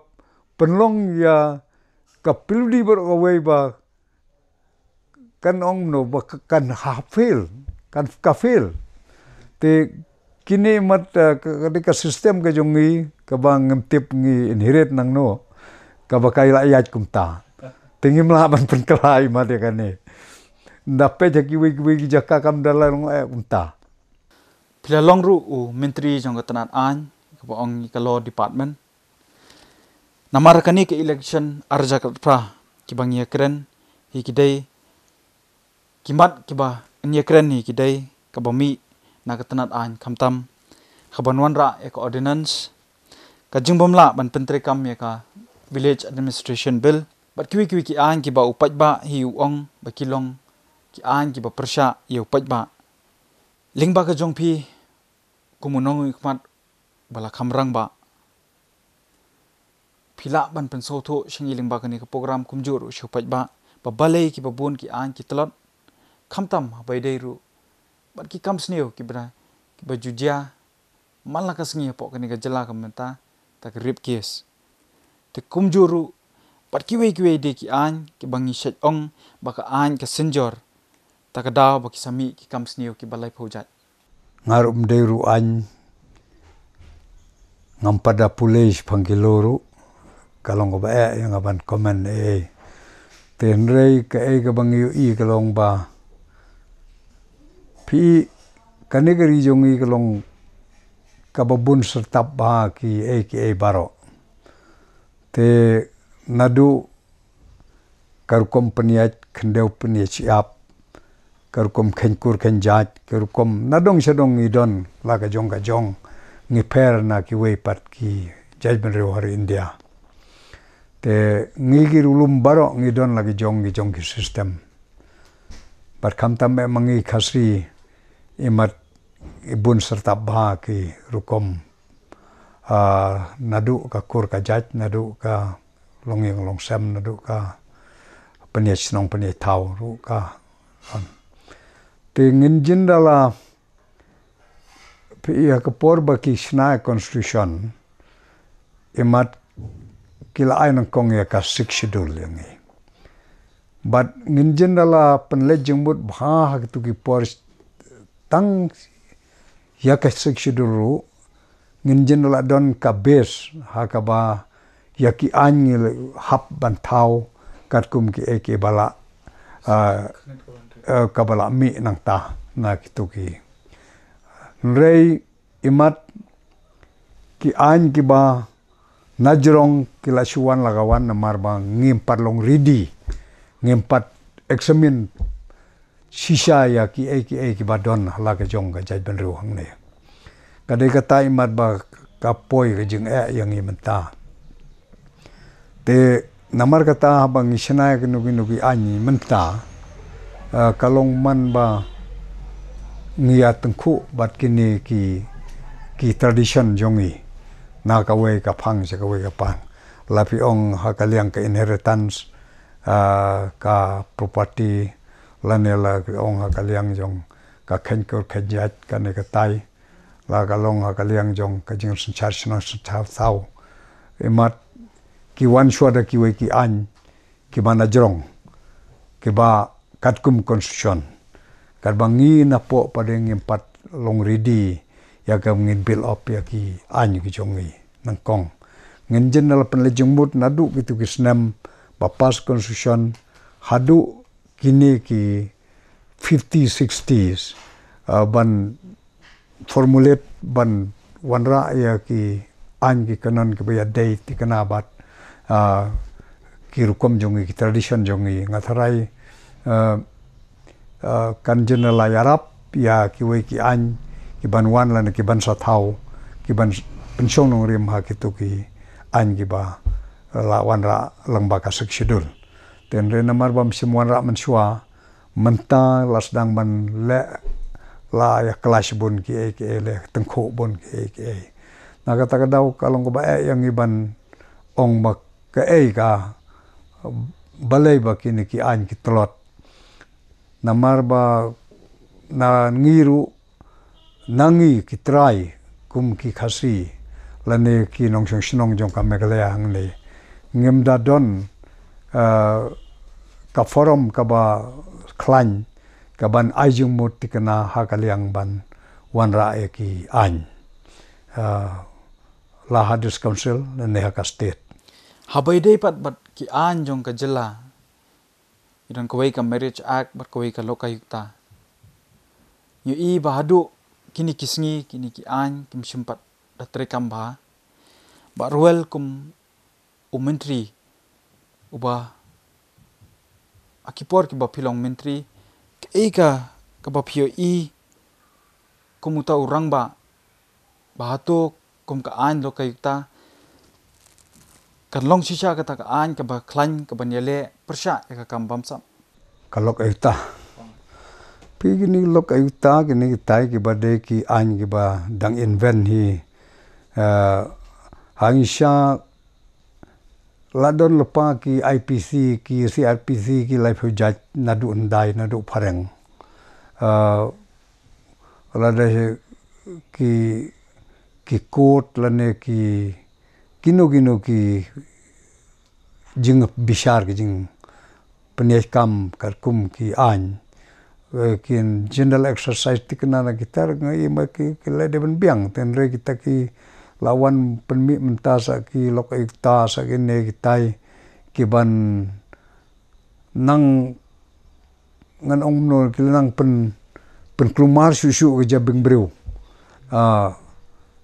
pynlong ïa ka P W D baroh kawei ba kan ong no ba ka, kan ha fail, kan ka fail. Te kine mat, eh, ka, ka dei ka system ka jong ngi kaba ngim tip ngi inherit nangno, kaba ka la ïaid kumta. Te ngim lah ban pynkylla i mat ïa kane. Nda peit ha kiwei kiwei ki jaka kam da la long eh kumta. Phi la long ruh u myntri jong ka tnat aiñ, kaba ong ïa ka law department. Namar kane ka election ar hajar khatphra, kiba ngi ïakren hi ki dei, ki mat kiba ngi ïakren hi ki dei kaba mih na ka tnat aiñ, khamtam ka ban wanrah ïa ka ordinance, ka jingbymlah ban pyntreikam ïa ka Village Administration Bill, bad kiwei kiwei ki aiñ kiba u paidbah hi u ong ba ki long ki aiñ kiba pyrshah ïa u paidbah. Lyngba ka jong phi kum u nongmihkhmat ba la kham rangbah, phi lah ban pynsngewthuh sha ngi lyngba kane ka program kumjuh ruh sha u paidbah ba balei kiba bun ki aiñ ki tlot, khamtam haba ïadei ruh bad ki kam sniew kiba, kiba ju jia man la ka sngi hapoh kane ka jylla ka mynta, ta ka rape case. Te kumjuh ruh bad kiwei kiwei de ki aiñ kiba ngi shait ong ba ka aiñ ka synjor. Ta ka daw ba ki sa mih ki kam sniew ki ba laiphew jait. Nga ruh ym dei ruh aiñ, ngam pat da pule shaphang ki law ruh, ka long kaba eh ïa nga ban comment eh. Te hynrei kaei kaba ngi ïohi ka long ba phi, kane ka ri jong ngi ka long kaba bun syrtap bha kiei kiei baroh. Te naduh ka rukom pynïaid khyndew pynïaid shyiap, ka rukom kheiñ kur kheiñ jait, ka rukom na dong sha dong ngi don la ka jong ka jong, ngi pher na kiwei pat ki jaitbynriew ha ri India. Te ngi ki rulum baroh ngi don la ki jong ki jong ki system. Bad khamtam eh ma ngi Khasi, imat i bun syrtap bha ki rukom, ah, naduh ka kur ka jait, naduh ka longïing longsem, naduh ka pynïaid shnong pynïaid thaw ruh ka. Te ngin jin da la phi ïa ka por ba ki shna constitution, imat ki la ai nyngkong ïa ka sixth schedule ïa ngi. Bad ngin jin da la pynleit jingmut bha ha kitu ki por tang ïa ka sixth schedule ruh, ngin jin da la don ka base ha kaba ïa ki aiñ ngi la hap ban thaw katkum kiei kiei ba la, ah, eh, kaba la mih nangta na kitu ki. Hynrei imat ki aiñ kiba na jrong ki la shu wan la ka wan namar ba ngim pat long ready, ngim pat examine shisha ïa kiei kiei kiba don ha la ka jong ka jaitbynriew hangne. Ka dei kata imat ba ka poi ka jingeh ïa ngi mynta. Te namar kata haba ngi shna ïa kino kino ki aiñ mynta, eh, ka long man ba ngi ïa tyngkhuh bad kine ki, ki tradition jong ngi na kawei ka phang sha kawei ka phang. La phi ong ha ka liang ka inheritance, ah, ka property, lane la phi ong ha ka liang jong ka kheiñ kur kheiñ jait kane katai. La ka long ha ka liang jong ka jingsynshar shnong synshar thaw. Imat ki wan shuwa da kiwei ki aiñ kiba na jrong, kiba katkum constitution. Katba ngi napoh pat de ngim pat long ready ïa ka ngin build up ïa ki aiñ ki jong ngi nyngkong. Ngin jin da la pynleit jingmut naduh kitu ki snem ba pass constitution haduh kine ki fifty sixties, uh, ban formulate ban wanrah ïa ki aiñ ki kanon kiba ïadei thikna bad, ah, ki rukom jong ngi, ki tradition jong ngi. Nga tharai, ah, ah, kan jin la ïarap ïa kiwei ki aiñ kiban wan lane kiban sa thaw, kiban pynshong nongrim ha kitu ki aiñ kiba la wanrah lyngba ka sixth schedule. Te hynrei namar bym shym wanrah mynshuwa, mynta la sdang ban leh, la ïa clash bun kiei kiei, la tyngkhuh bun kiei kiei. Na kata ka daw ka long kaba eh ïa ngi ban ong ba kaei ka balei ba kine ki aiñ ki tlot. Namar ba na ngi ruh, na ngi ki trai kum ki Khasi lane ki nongshong shnong jong ka Meghalaya hangne, ngim da don, eh, ka forum kaba khlaiñ kaban ai jingmut thikna ha ka liang ban wanrah ïa ki aiñ, eh, la ha District Council lane ha ka state. Haba ïadei pat bad ki aiñ jong ka jylla, i don kawei ka Marriage Act bad kawei ka Lokayukta. Ngi ïohi ba haduh kine ki sngi kine ki aiñ kim shym pat da treikam bha. Bah Ruel kum u myntri uba ha ki por kiba phi long myntri, kaei ka, kaba phi ïohi kum uta u rangbah ba hato kum ka aiñ Lokayukta kan long shisha kata ka aiñ kaba khlaiñ kaban ïaleh pyrshah ïa ka kam bamsap? Ka Lokayukta. Phi, kine Lokayukta, kine kitai kiba dei ki aiñ kiba dang invent hi. Eh, hangta la don lypa ki I P C, ki C R P C, ki laiphew jait naduh hyndai, naduh phareng. Eh, lada ki, ki court lane ki, kino kino ki jingbishar, ki jingpynïaid kam katkum ki aiñ, Eh, kin general exercise tikna na kita, nga i ma ki, ki la dei ban biang, tynrai kita ki la wan pynmih mynta sa ki lok iota sa ki ne kitai, ki ban nang ngan ong no ki la nang pyn, pynkulmar shuh shuh ka jabieng briew. Ah,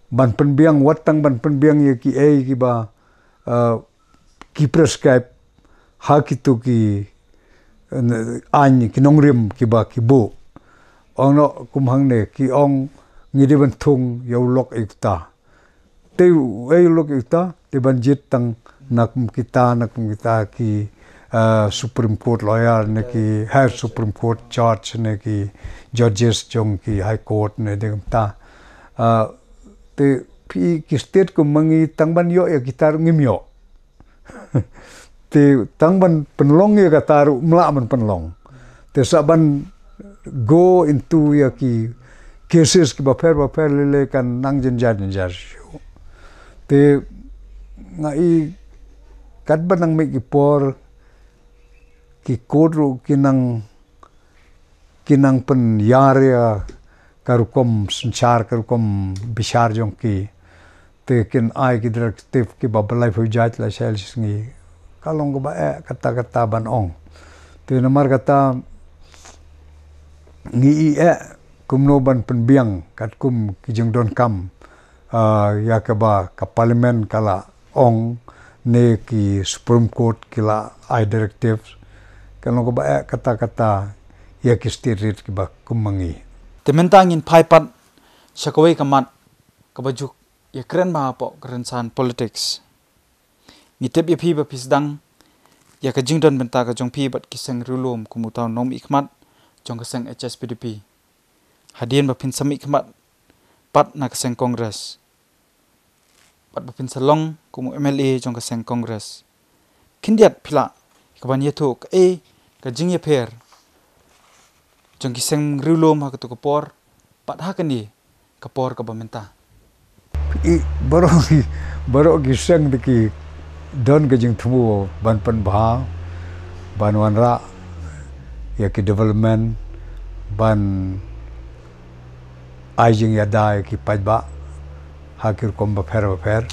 ban pynbiang, wat tang ban pynbiang ïa ki ei ki ba, ah, ki prescribe ha kitu ki, eh, ain ki nongrim ki ba ki buh. Ong no kum hangne ki ong ngi dei ban thung ïa u lok iota. Te u ei u lok iota, te ban jied tang na kum kita, na kum kita ki, eh, Supreme Court lawyer ne ki, ha, Supreme Court judge ne ki judges jong ki High Court ne dei kumta. Eh, te phi ki state kum ma ngi tang ban ïoh ïa kita ruh ngim ïoh. Te tang ban pynlong ïa kata ruh ym lah ban pynlong. Te sa ban go into ïa ki cases ki bapher bapher lei lei kan nang jynjar jynjar shuh. Te nga i katba nang mih ki por ki court ruh ki nang, ki nang pynïar ïa ka rukom synshar, ka rukom bishar jong ki. Te kin ai ki directive ki ba laiphew jait la shai la shi sngi. Ka long kaba eh kata kata ban ong. Te namar kata ngi i eh kumno ban pynbiang katkum ki jingdonkam, ah, ïa kaba ka parliament ka la ong ne ki Supreme Court ki la ai directives. Ka long kaba eh kata kata ïa ki state riewrit kiba kum ma ngi. Te mynta ngin phai pat sha kawei ka mat kaba ju ïakren bha hapoh ka rynsan politics. Ngi tip ïa phi ba phi sdang ïa ka jingdon bynta ka jong phi bad ki seng riewlum kum uta u nongmihkhmat jong ka seng H S P D P. Hadien ba phin sa mihkhmat pat na ka seng Congress bad ba phin sa long kum u M L A jong ka seng Congress, khyndiat phi lah ka ban ïathuh kaei ka jingïapher jong ki seng riewlum ha katu ka por bad ha kane ka por kaba mynta. I baroh ki, baroh ki seng te ki don ka jingthmu ban pynbha, ban wanrah ïa ki development, ban ai jingïada ïa ki paidbah ha ki rukom bapher bapher.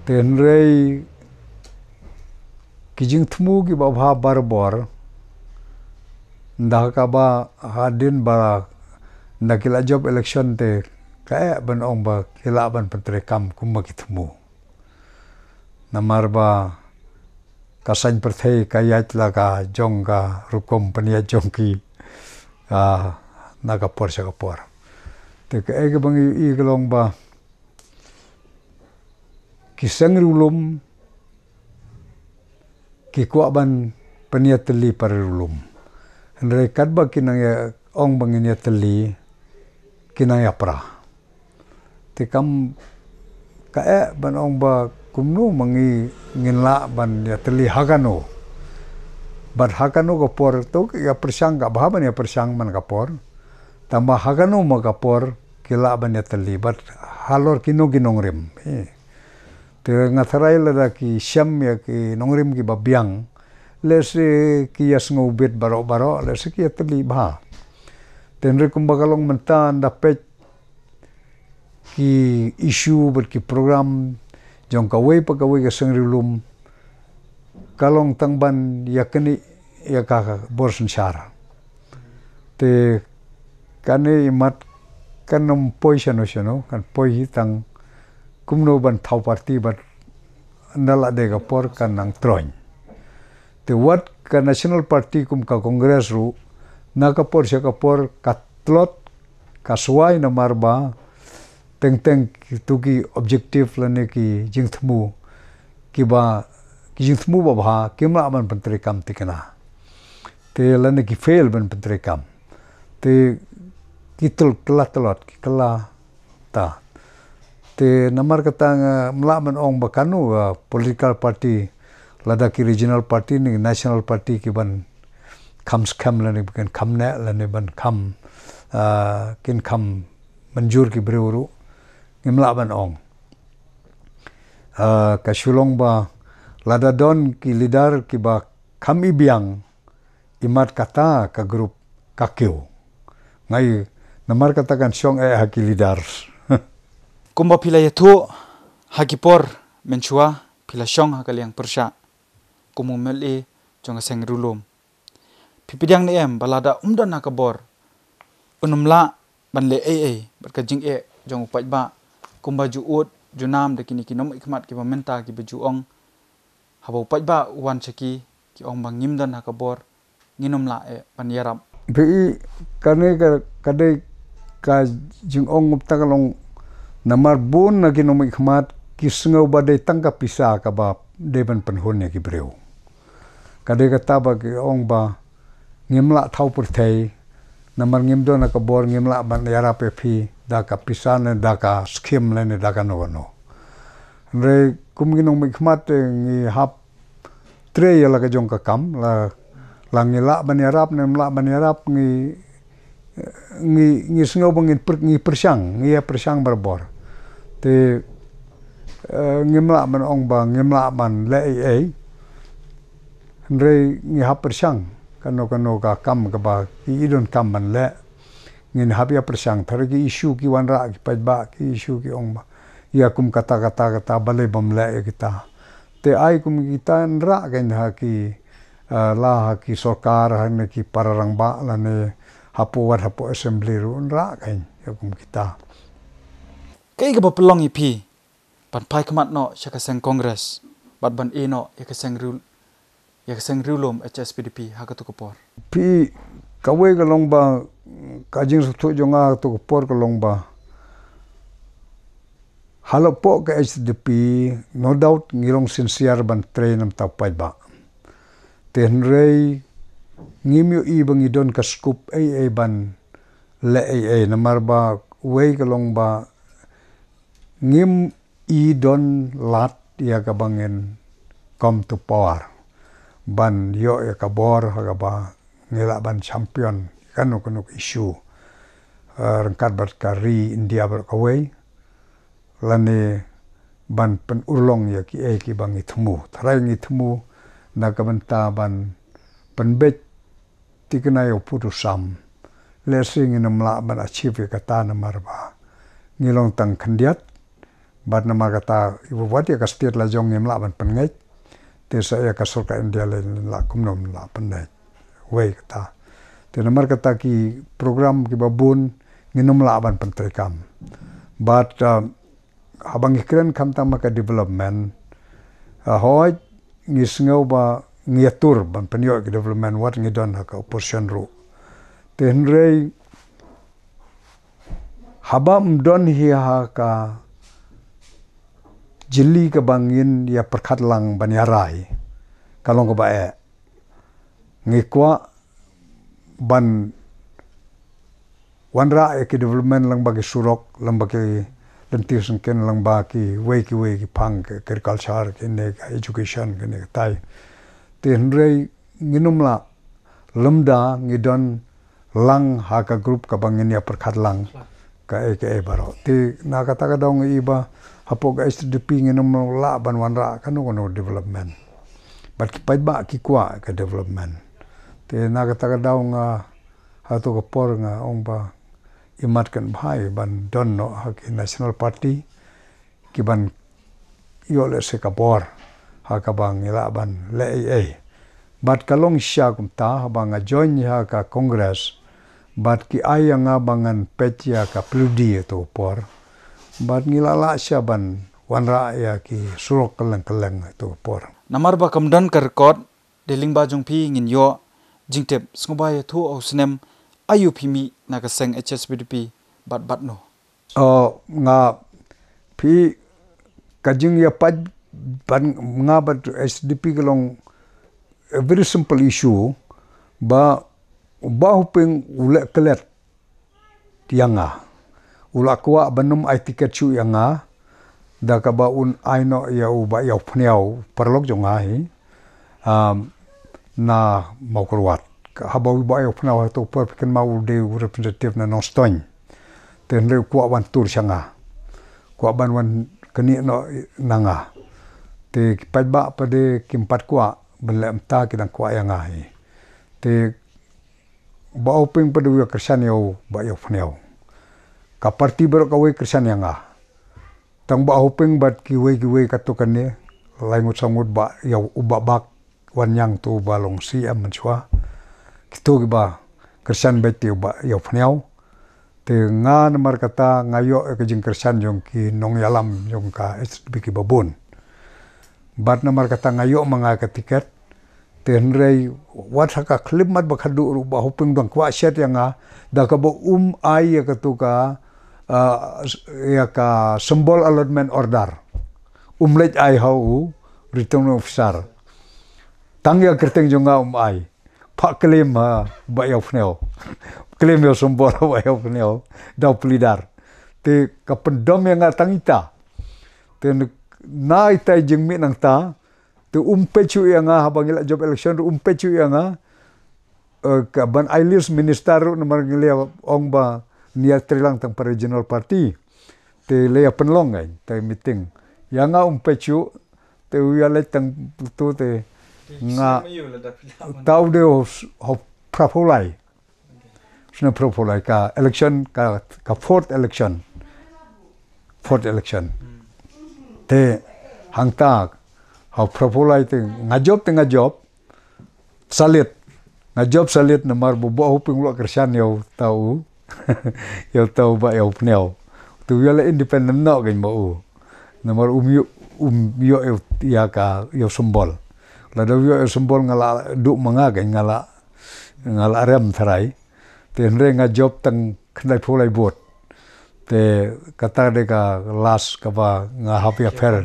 Te hynrei ki jingthmu kiba bha barabor, nda kaba hadien ba nda ki la jop election te ka eh ban ong ba ki lah ban pyntreikam kumba ki thmu. Namar ba ka saiñ pyrthei ka ïaid la ka jong ka rukom pynïaid jong ki, ah, na ka por sha ka por. Te kaei kaba ngi i ka long ba ki seng riewlum ki kwah ban pynïatylli para riewlum. Hynrei katba ki nang ïa ong ba ngin ïatylli, ki nang ïapra. Te kam ka eh ban ong ba kumno ma ngi ngin lah ban ïatylli ha kano. Bad ha kano ka por to ïa pyrshang ka bha ban ïa pyrshang man ka por. Tangba ha kano ma ka por ki lah ban ïatylli bad halor kino ki nongrim. Eh. Te nga tharai lada ki shem ïa ki nongrim kiba biang, lehse ki ïa sngewbit baroh baroh, lehse ki ïatylli bha. Te hynrei kumba ka long mynta nda peit ki issue bad ki program jong kawei pa kawei ka seng riewlum ka long tang ban ïa kane ïa ka bor synshar. Te kane i mat kan ym poi shano shano, kan poi hi tang kumno ban thaw party bad nda la dei ka por kan nang troiñ. Te wat ka National Party kum ka Congress ruh na ka por sha ka por ka tlot ka swai namar ba teng teng kitu ki objective lane ki jingthmu kiba ki jingthmu ba bha kim lah ban pyntreikam tikna. Te lane ki fail ban pyntreikam. Te ki tul kylla tlot ki kylla ta. Te namar kata nga ym lah ban ong ba kano, ah, political party lada ki regional party ne national party ki ban kham skhem lane ban kham ne lane ban kham, ah, kin kham mynjur ki briew ruh. Ngim lah ban ong. Ah, ka shu long ba lada don ki leader kiba kham ibiang i mat kata ka group ka kiew. Nga i namar kata kan shong eh ha ki leaders. Kumba phi la ïathuh ha ki por mynshuwa, phi la shong ha ka liang pyrshah kum u MLA jong ka seng riewlum. Phi pdiang ne em ba lada um don ha ka bor, un ym lah ban leh ei ei bad ka jingeh jong u paidbah, kumba ju ud ju nam da kine ki nongmihkhmat kiba mynta kiba ju ong, haba u paidbah u wan sha ki, ki ong ba ngim don ha ka bor, ngin ym lah eh ban ïarap. Phi i, kane ka, ka dei ka jingong, ngam tang ka long, namar bun na ki nongmihkhmat ki sngew ba dei tang ka pisa kaba dei ban pynhun ïa ki briew. Ka dei kata ba ki ong ba ngim lah thaw pyrthei, namar ngim don ha ka bor, ngim lah ban ïarap ïa phi da ka pisa ne da ka skim ne, ne da kano kano. Hynrei kum ki nongmihkhmat, eh, ngi hap trei ïa la ka jong ka kam, la, la ngi lah ban ïarap ne ym lah ban ïarap, ngi, ngi, ngi sngew ba ngin pyr-, ngi pyrshang, ngi ïa pyrshang barabor. Te, eh, ngim lah ban ong ba ngim lah ban leh ei ei. Hynrei ngi hap pyrshang, kano kano ka kam kaba ki i donkam ban leh, ngin hap ïa pyrshang. Tharai ki issue ki wanrah ki paidbah, ki issue ki ong ba ïa kum kata, kata, kata, balei bym leh ïa kita. Te ai kum kita nrah kein ha ki, eh, la ha ki sorkar, ha ne ki para rangbah, lane hapoh wat hapoh assembly ruh nrah kein ïa kum kita. Kaei kaba pynlong ïa phi ban phai khmat noh sha ka seng Congress bad ban ïeh noh ïa ka seng riew, ïa ka seng riewlum HSPDP ha kato ka por? Phi, kawei ka long ba, ka jingsngewthuh jong nga ha kato ka por ka long ba, halor pok ka HSPDP, no doubt ngi long sincere ban trei namar u paidbah. Te hynrei ngim ïohi ba ngi don ka scope ei ei ban leh ei ei, namar ba wei ka long ba ngim i don lad ïa kaba ngin come to power ban ïoh ïa ka bor ha kaba ngi lah ban champion kano kano ka issue, eh, ryngkat bad ka ri India baroh kawei, lane ban pynurlong ïa kiei kiba ngi thmu. Tharai ngi thmu na ka bynta ban pynbeit thikna ïa u pud u sam. Lehse ngin ym lah ban achieve ïa kata namar ba ngi long tang khyndiat, bad namar kata, wat ïa ka state la jong ngim lah ban pynngeit. Te sa ïa ka sorkar India lei lah kumno lah pynngeit. Wei kata. Te namar kata ki program kiba bun ngin ym lah ban pyntreikam. Bad, uh, haba ngi kren khamtam ha ka development, uh, hooid ngi sngew ba ngi ïatur ban pynïoh ïa ka development wat ngi don ha ka opposition ruh. Te hynrei haba ym don hi ha ka jylliew kaba ngin ïa pyrkhat lang ban ïa rai, ka long kaba eh. Ngi kwah ban wanrah ïa ki development lyngba ki surok, lyngba ki lynti syngkien, lyngba kiwei kiwei ki phang, ki agriculture, kine ka education, kine katai. Te hynrei ngin ym lah lymda ngi don lang ha ka group kaba ngin ïa pyrkhat lang kaei kaei baroh. Te na kata ka daw ngi i ba hapoh ka HSPDP ngin ym lah ban wanrah kano kano development. Bad ki paidbah ki kwah ka development. Te na kata ka daw nga, ha kato ka por nga ong ba imat kan bha ban don noh ha ki national party, ki ban ïoh lehse ka bor ha kaba ngi lah ban leh ei ei. Bad ka long shisha kumta, haba nga join ha ka Congress, bad ki ai ïa nga ba ngan peit ïa ka PWD ha kato ka por. Bad ngi la lah shisha ban wanrah ïa ki surok kylleng kylleng ha kato ka por. Namar ba kam don ka record, dei lyngba jong phi ngin ïoh jingtip, sngewbha ïathuh ha u snem aïu phi mih na ka seng HSPDP bad bad no? Oh, nga, phi, ka jingïapait bad nga bad HSPDP ka long a very simple issue, ba, ba u Ping u leh klet ïa nga. U la kwah ban ym ai ticket shuh ïa nga, da kaba un ai noh ïa u Bah Ïawphniaw, paralok jong nga hi, um, na Mawkyrwat. Haba u Bah Ïawphniaw ha kato ka por phi kynmaw u dei u representative na Nongstoiñ. Te hynrei u kwah wan tur sha nga. Kwah ban wan knieh noh na nga. Te ki paidbah pat de kim pat kwah ban leh kumta, ki dang kwah ïa nga hi. Te Bah Hoping pat u ïa kyrshan ïa u Bah Ïawphniaw. Ka party baroh kawei kyrshan ïa nga. Tang Bah Hoping bad kiwei kiwei katto katne, lai ngut saw ngut, Bah Ïaw, u Bah Bak Wanniang, uto uba long C M mynshuwa. Kito kiba kyrshan beit ïa u Bah Ïawphniaw. Te nga namar kata nga ïoh ïa ka jingkyrshan jong ki nongïalam jong ka H S P D P kiba bun. Bad namar kata nga ïoh ma nga ka tiket. Te hynrei wat ha ka khyllipmat ba khadduh ruh Bah Hoping u dang kwah shet ïa nga da kaba um ai ïa kato ka, ah, ïa ka symbol allotment order. Um leit ai ha u returning officer. Tang ïa ka kyrteng jong nga um ai. Phah claim ha Bah Ïawphniaw. Claim ïa u symbol ha Bah Ïawphniaw da u pleader. Te ka pyndom ïa nga tang ita. Te na ita i jingmih nangta, te um peit shuh ïa nga haba ngi la jop election ruh, um peit shuh ïa nga. Eh, ka ban ai list minister ruh namar ngi la ong ba ngi ïatreilang tang para regional party. Te la ïa pynlong ngi te meeting. Ïa nga um peit shuh, te u ïa leit tang tu te nga tau de ho, ho phra phew lai. Snem phra phew lai ka election, ka, ka fourth election. Fourth election. Te hangta ha phra phew lai te nga jop, te nga jop salit. Nga jop salit namar ba Bah Hoping u la kyrshan ïa uta u, ïa uta u Bah Ïawphniaw. Te u ïa la independent noh kein ma u. Namar um ïoh, um ïoh ïa u, ïa ka, ïa u symbol. Lada u ïoh ïa u symbol nga la duh ma nga kein, nga la, nga la rem tharai. Te hynrei nga jop tang khyndai phew lai vote. Te kata de ka last kaba nga hap ïapher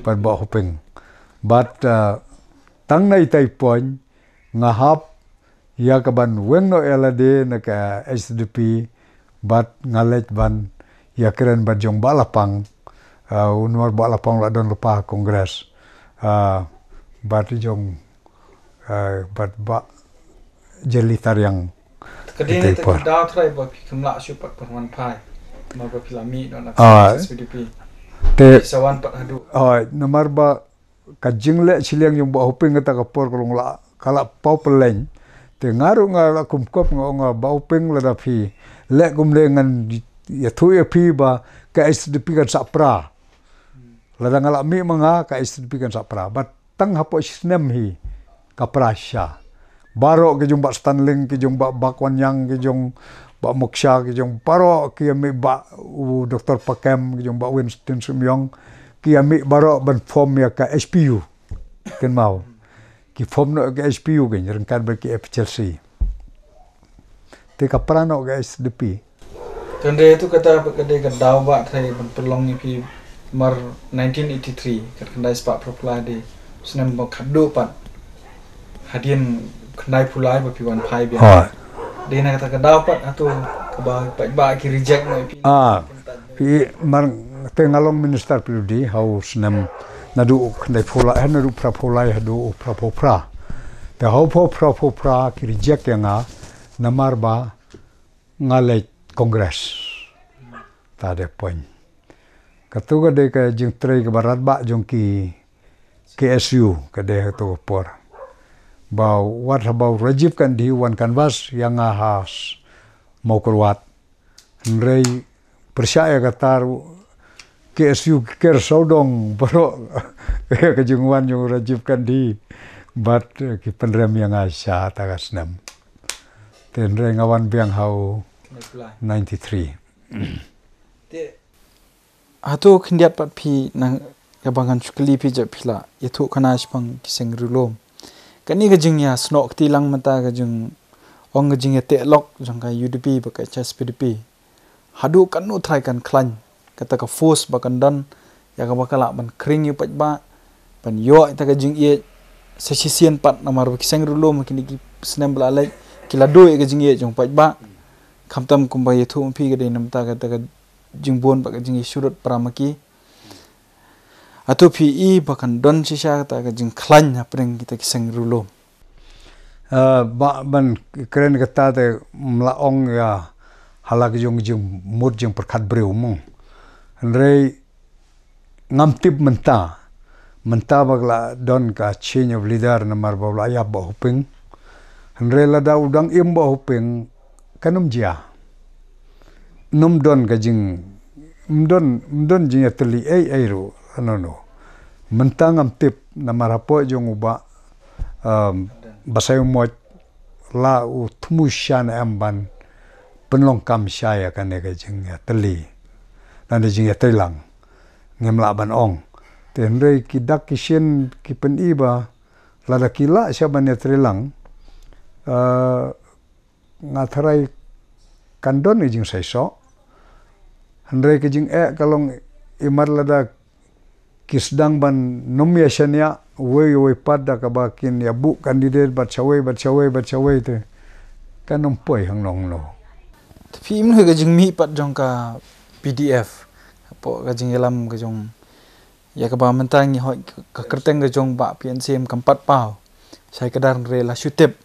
bad Bah Hoping. Bad, uh, tang na itai point nga hap ïa ka ban weng noh ïa lade na ka H S P D P, bad nga leit ban ïakren bad jong Bah Lapang, uh, u namar Bah Lapang u la don lypa Congress, uh, bad jong, uh, bad Bah Jelly Tariang. Ka dei ne te ka daw trai ba phi kam lah shuh pat pynwan phai. Namar ba phi la mih noh na ka H S P D P. Te sa wan pat haduh. Ah, namar ba ka jingleh shiliang jong Bah Hoping kata ka por ka long la, ka la paw pynleng. Te nga ruh nga la kumkop nga ong, Bah Hoping, lada phi leh kumne ngan ïathuh ïa phi ba ka H S P D P kan sah pra. Lada nga la mih ma nga ka H S P D P kan sah pra. Bad tang hapoh snem hi ka pra shisha. Baroh ki jong Bah Stanling, ki jong Bah Bak Wanniang, ki jong Bah Moksha, ki jong baroh ki ïa mih, Bah u Doktor Pakem, ki jong Bah Winston Sumyong, ki ïa mih baroh ban form ïa ka H P U. Kynmaw. Ki form noh ka H P U kein ryngkat bad ki F H L C. Te ka pra noh ka H S P D P. Te hynrei tu kata pat ka dei ka daw ba trai ban pynlong ïa phi mar nineteen eighty-three, kat khyndai spah phraphew lai de snem ba khadduh pat. Hadien khyndai phew lai ba phi wan phai biang. Ha. Dei na kata ka daw pat atu kaba paidbah ki reject noh ïa phi. Ah, phi mar te nga long minister P W D ha u snem naduh khyndai phew lai, eh, naduh phraphew lai haduh phraphew phra. Te ha u phraphew phra ki reject ïa nga namar ba nga leit Congress. Ta de point. Katu ka dei ka jingtrei kaba radbah jong ki K S U ka dei ha katu ka por. Ba wat haba u Rajiv Gandhi u wan canvass ïa nga ha s-, Mawkyrwat. Hynrei pyrshah ïa kata ruh K S U ki ker sawdong baroh ïa ka jingwan jong u Rajiv Gandhi. Bad, eh, ki pynrem ïa nga sha ta ka snem. Te hynrei nga wan biang ha u ninety-three. Te hato khyndiat pat phi nang kaba ngan shu kylli phi jop phi la ïathuh khana shaphang ki seng riewlum. Kane ka jingïasnoh kti lang mynta ka jingong ka jingïateh lok jong ka U D P bad ka H S P D P. Haduh katno trai kan khlaiñ kata ka force ba kan don ïa kaba ka lah ban khring ïa u paidbah ban ïoh ïa ta ka jingïeit sa shisien pat namar ba ki seng riewlum ha kine ki snem ba la leit ki la duh ïa ka jingïeit jong u paidbah. Khamtam kumba ïathuh ma phi ka dei namar kata ka jingbun bad ka jingïasyrut para ma ki. Hato phi i ba kan don shisha kata ka jingkhlaiñ hapdeng kita ki seng riewlum? Ah, ba, ban kren kata te ym lah ong ïa ha la ka jong jingmut jingpyrkhat briew mo. Hynrei ngam tip mynta. Mynta ba ka la don ka change of leader namar ba la ïap Bah Hoping. Hynrei lada u dang im bad u Hoping, kan ym jia. Ym don ka jing, ym don, ym don jingïatylli ei ei ruh, no, no. Mynta ngam tip, namar hapoh jong u Bah, um, Basaiawmoit, la u thmu shisha ne em ban pynlong kam shisha ïa kane ka jingïatylli. Lane jingïatreilang. Ngim lah ban ong. Te hynrei ki dak ki shin ki pyni ba lada ki lah shisha ban ïatreilang, eh, nga tharai kan don ka jingseisoh. Hynrei ka jingeh ka long imat lada ki sdang ban nym ïa shaniah uwei uwei pat da kaba kin ïa buh candidate bad shawei bad shawei bad shawei te kan ym poi hangno hangno. Te phi im noh ka jingmih pat jong ka P D F hapoh ka jingïalam ka jong ïa kaba mynta ngi hoi ka kyrteng ka jong Bah P N C M kam pat paw. Shai ka dar re la shu tip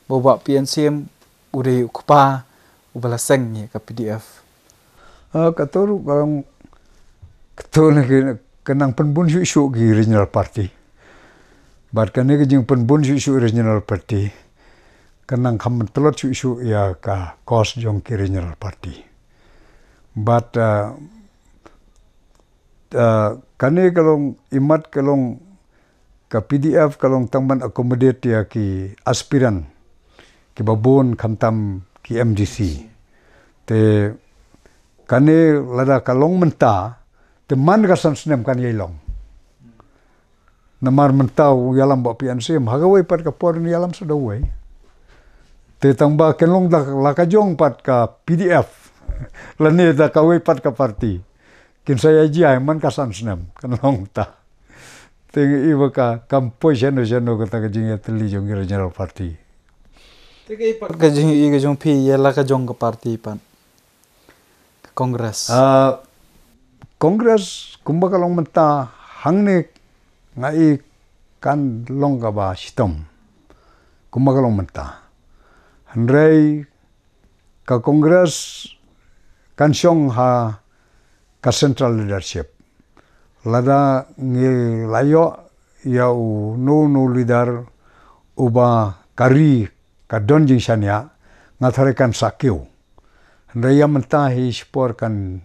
ba u Bah P N C M u dei u kpa uba la seng ïa ka P D F. Ah, kato ruh ka long, kato ne ka, ka nang pynbun shuh shuh ki regional party. Bad kane ka jingpynbun shuh shuh regional party ka nang kham pyntlot shuh shuh ïa ka cause jong ki regional party. Bad, ah, ah, kane ka long imat ka long ka P D F ka long tang ban accommodate ïa ki aspirant kiba bun khamtam ki M D C. Te kane lada ka long mynta te man ka san snem kan ïai long. Namar mynta u ïalam Bah P N C M ha kawei pat ka por un ïalam sa da uwei. Te tang ba kin long da la ka jong pat ka P D F lane da kawei pat ka party. Kin sa ïa jia man ka san snem kan long ta. Te ngi i ba ka kam poi shano shano kata ka jingïatylli jong ki regional party. Te ka i pat ka jing i ka jong phi ïa la ka jong ka party pat. Ka Congress. Ah, Congress kumba ka long mynta hangne nga i kan long kaba shitom. Kumba ka long mynta. Hynrei ka Congress kan shong ha ka central leadership. Lada ngi la ïoh ïa uno uno u leader uba ka ri ka don jingshaniah, nga tharai kan sa kiew. Hynrei ïa mynta hi shipor kan,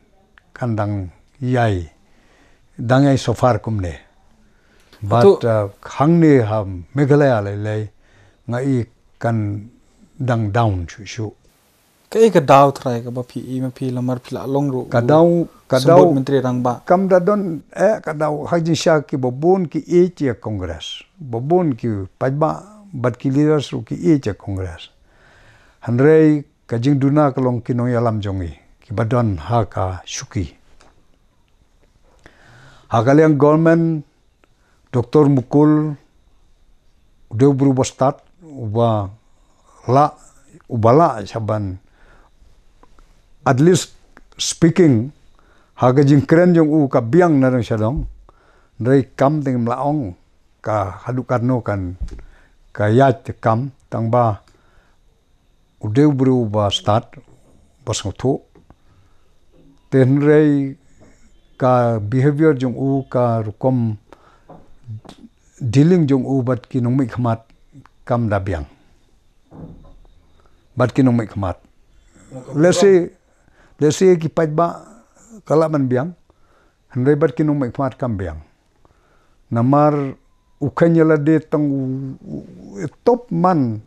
kan dang ïai, dang ïai suffer kumne. Bad, uh, hangne ha Meghalaya lei lei nga i kan dang down shuh shuh. Ka i ka daw trai kaba phi i ma phi lamar phi la long ruh ka daw, ka daw Myntri Rangbah. Kam da don, eh, ka daw ha jingshisha kiba bun ki i ïa Congress. Ba bun ki paidbah bad ki leaders ruh ki i ïa Congress. Hynrei ka jingduna ka long ki nongïalam jong i kiba don ha ka shuki. Ha ka liang government Doctor Mukul u dei u briew ba stad, uba lah, uba lah shaban at least speaking, ha ka jingkren jong u ka biang na dong sha dong. Hynrei kam te ngim lah ong ka haduh katno kan ka ïaid te kam tang ba u dei u briew ba stad, ba sngewthuh. Te hynrei ka behavior jong u, ka rukom dealing jong u bad ki nongmihkhmat kam da biang. Bad ki nongmihkhmat. Let's say, let's say ki paidbah ka lah ban biang. Hynrei bad ki nongmihkhmat kam biang. Namar u kheiñ ïa lade tang u, u, u top man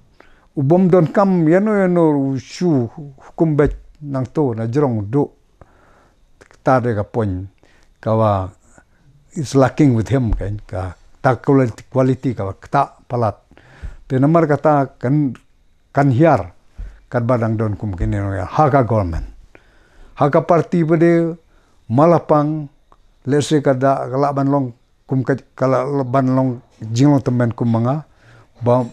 u bym donkam ïano ïano u shu hukum beit nangto na jrong duh. Kata de ka point kaba is lacking with him kan, kata quality, quality kaba kata palat. Te namar kata kan kan hiar katba dang don kum kine nongïalam ha ka government. Ha ka party pat de ma la pang, let's say ka da ka lah ban long kum ka, ka lah ban long jinglong tymmen kum ma nga ba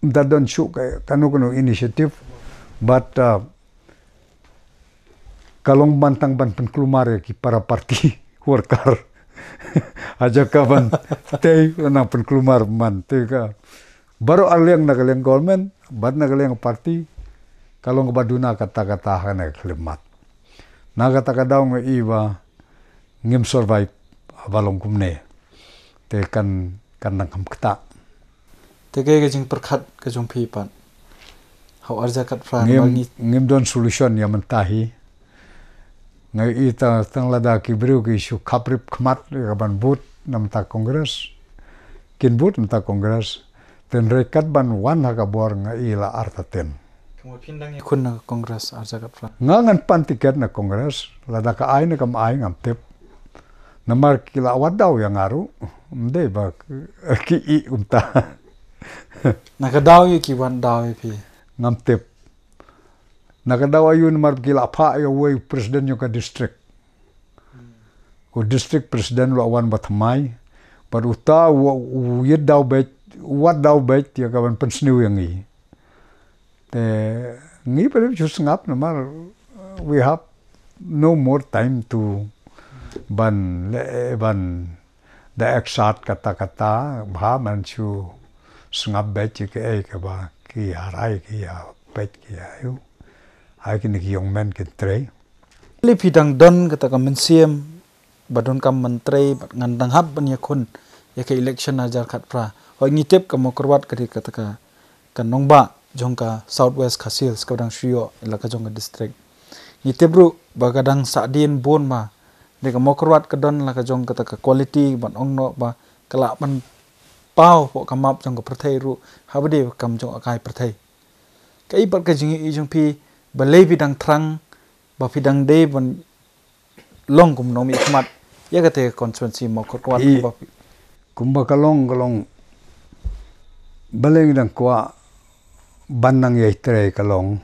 da don shuh ka, kano kano initiative, but, uh, ka long ban tang ban pynkulmar ïa ki para party worker. Ha jaka ban tei nang pynkulmar man te ka baroh arliang na ka liang government bad na ka liang party ka long kaba duna kata kata ha kane ka khyllipmat. Na kata ka daw nga i ba ngim survive ba long kumne. Te kan, kan nang kham kata. Te kaei ka jingpyrkhat ka jong phi pat ha u arhajar khatphra namar ngi ngim don solution ïa mynta hi. Nga i ta tang lada ki briew ki shu khap rip khmat ïa ka ban vote na mynta Congress. Kin vote na mynta Congress. Te hynrei kat ban wan ha ka bor nga i la artatien. Kumba phin dang ïakhun na Congress arhajar khatphra. Nga ngan pan tiket na Congress, lada ka ai ne kam ai ngam tip. Namar ki la wad daw ïa nga ruh. Ym dei ba ki i kumta. Na ka daw ïa ki wad daw ïa phi. Ngam tip. Na ka daw aïu namar ki la phah ïa uwei u president jong ka district. U district president u la wan ba thymmai. Bad uta u, u ïit daw beit, u wad daw beit ïa ka ban pynsniew ïa ngi. Te ngi pat ju sngap namar we have no more time to ban le ban da ek sat kata kata bha man shu sngap beit ki ei kaba ki harai ki ïa peit ki ïa ïu. Ai kine ki ïong men ki trei. Lei phi dang don kata ka mynsiem ba donkam ban trei bad ngan dang hap ban ïakhun ïa ka election arhajar khatphra. Hooid ngi tip ka Mawkyrwat ka dei kata ka ka nongbah jong ka South West Khasi Hills kaba dang shu ïoh ïa la ka jong ka district. Ngi tip ruh ba ka dang sahdien bun ba dei ka Mawkyrwat ka don la ka jong kata ka quality ban ong noh ba ka lah ban paw hapoh ka map jong ka pyrthei ruh haba dei kam jong ka kai pyrthei. Kaei pat ka jingïohi jong phi balei phi dang thrang ba phi dang dei ban long kum nongmihkhmat ïa kata ka constituency Mawkyrwat kumba ka long ka long balei ngi dang kwah ban nang ïai trei ka long.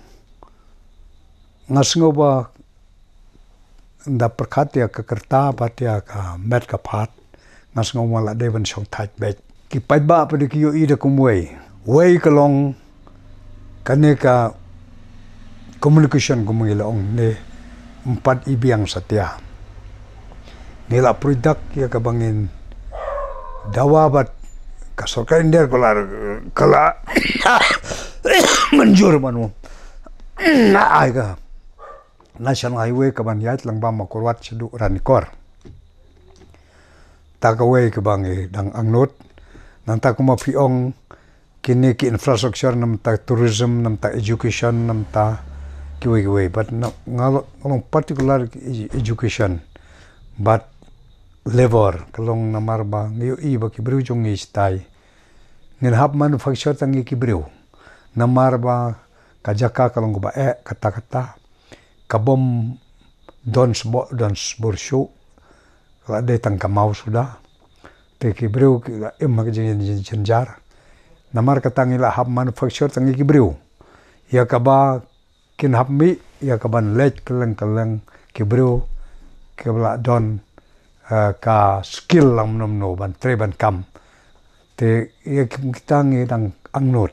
Nga sngew ba nda pyrkhat ïa ka kyrta bad ïa ka met ka phad nga sngew ma la dei ban shongthait beit. Ki paidbah pat ki ïohi da kumwei. Wei ka long kane ka communication kumba ngi la ong ne ym pat i biang satia. Ngi la pyrshah ïa kaba ngin dawa bad ka sorkar India ka la ka la mynjur ban u na ai ka National Highway kaban ïaid lang ba Mawkyrwat shaduh Ranikor. Ta kawei kaba ngi dang angnud. Nangta kumba phi ong kine ki infrastructure namta tourism namta education namta kiwei kiwei but nga long particular education but labor ka long namar ba ngi ïohi ba ki briew jong ngi shatai ngin hap manufacture tang ïa ki briew namar ba ka jaka ka long kaba eh kata kata. Ka bym don sboh don sbur shuh. La dei tang ka maw suda. Te ki briew ki la im ha ka jing jynjar. Namar kata ngi la hap manufacture tang ïa ki briew ïa kaba kin hap mih ïa kaban leit kylleng kylleng ki briew kiba la don ka skill lang mano mano ban trei ban kam. Te ïa kita ngi dang angnud.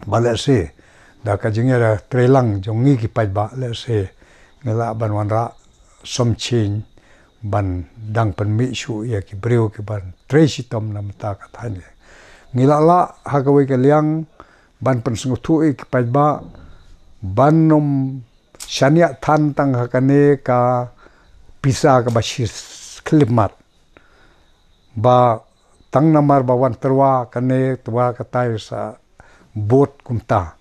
Ba lehse da ka jingïatreilang jong ngi ki paidbah lehse ngi lah ban wanrah somching ban dang pynmih shuh ïa ki briew kiban trei shitom na mynta ka thaiñ. Ngi lah lah ha kawei ka liang ban pynsngewthuh ïa ki paidbah ban ym shaniah than tang ha kane ka pisa kaba shi khyllipmat. Ba tang namar ba wan tyrwa kane tyrwa katai sa bud kumta.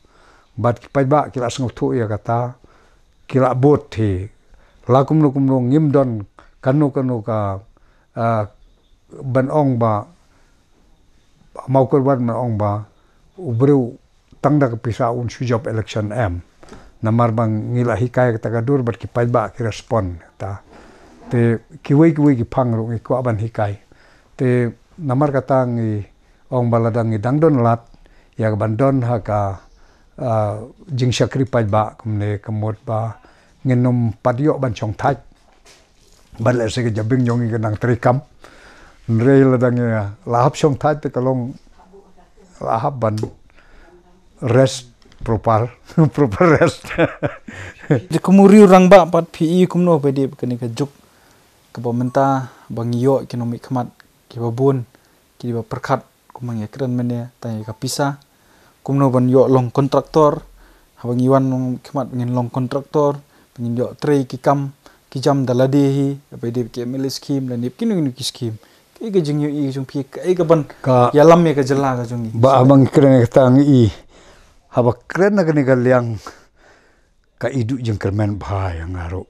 Bad ki paidbah ki la sngewthuh ïa kata ki la bud hi. La kumno kumno ngim don kano kano ka ban ong ba Mawkyrwat ban ong ba u briew tang da ka pisa un shu jop election em. Namar ba ngi la hikai kata ka dur bad ki paidbah ki respond ta. Te kiwei kiwei ki phang ruh ngi kwah ban hikai. Te namar kata ngi ong ba lada ngi dang don lad ïa ka ban don ha ka jingshakri paidbah kumne ka mut ba ngin ym pat ïoh ban shongthait. Bad lehse ka jabieng jong ngi ka nang trei kam. Hynrei lada ngi la hap shongthait te ka long la hap ban rest proper proper rest. Te kum u riew rangbah pat phi i kumno ba dei kane ka juk kaba mynta ba ngi ïoh ki nongmihkhmat kiba bun kiba pyrkhat kumba ngi kren mynne tang ïa ka pisa. Kumno ban ïoh long kontraktor haba ngi wan nongmihkhmat ngin long kontraktor ba ngin ïoh trei ki kam ki jam da lade hi ba dei ki M L A skim lane kino kino ki skim Kaei ka jingïohi jong phi, kaei kaban ïalam ïa ka jylla ka jong ngi? Ba haba ngi kren ïa kata ngi i, haba kren na kane ka liang, ka i duh jingkyrmen bha ïa nga ruh.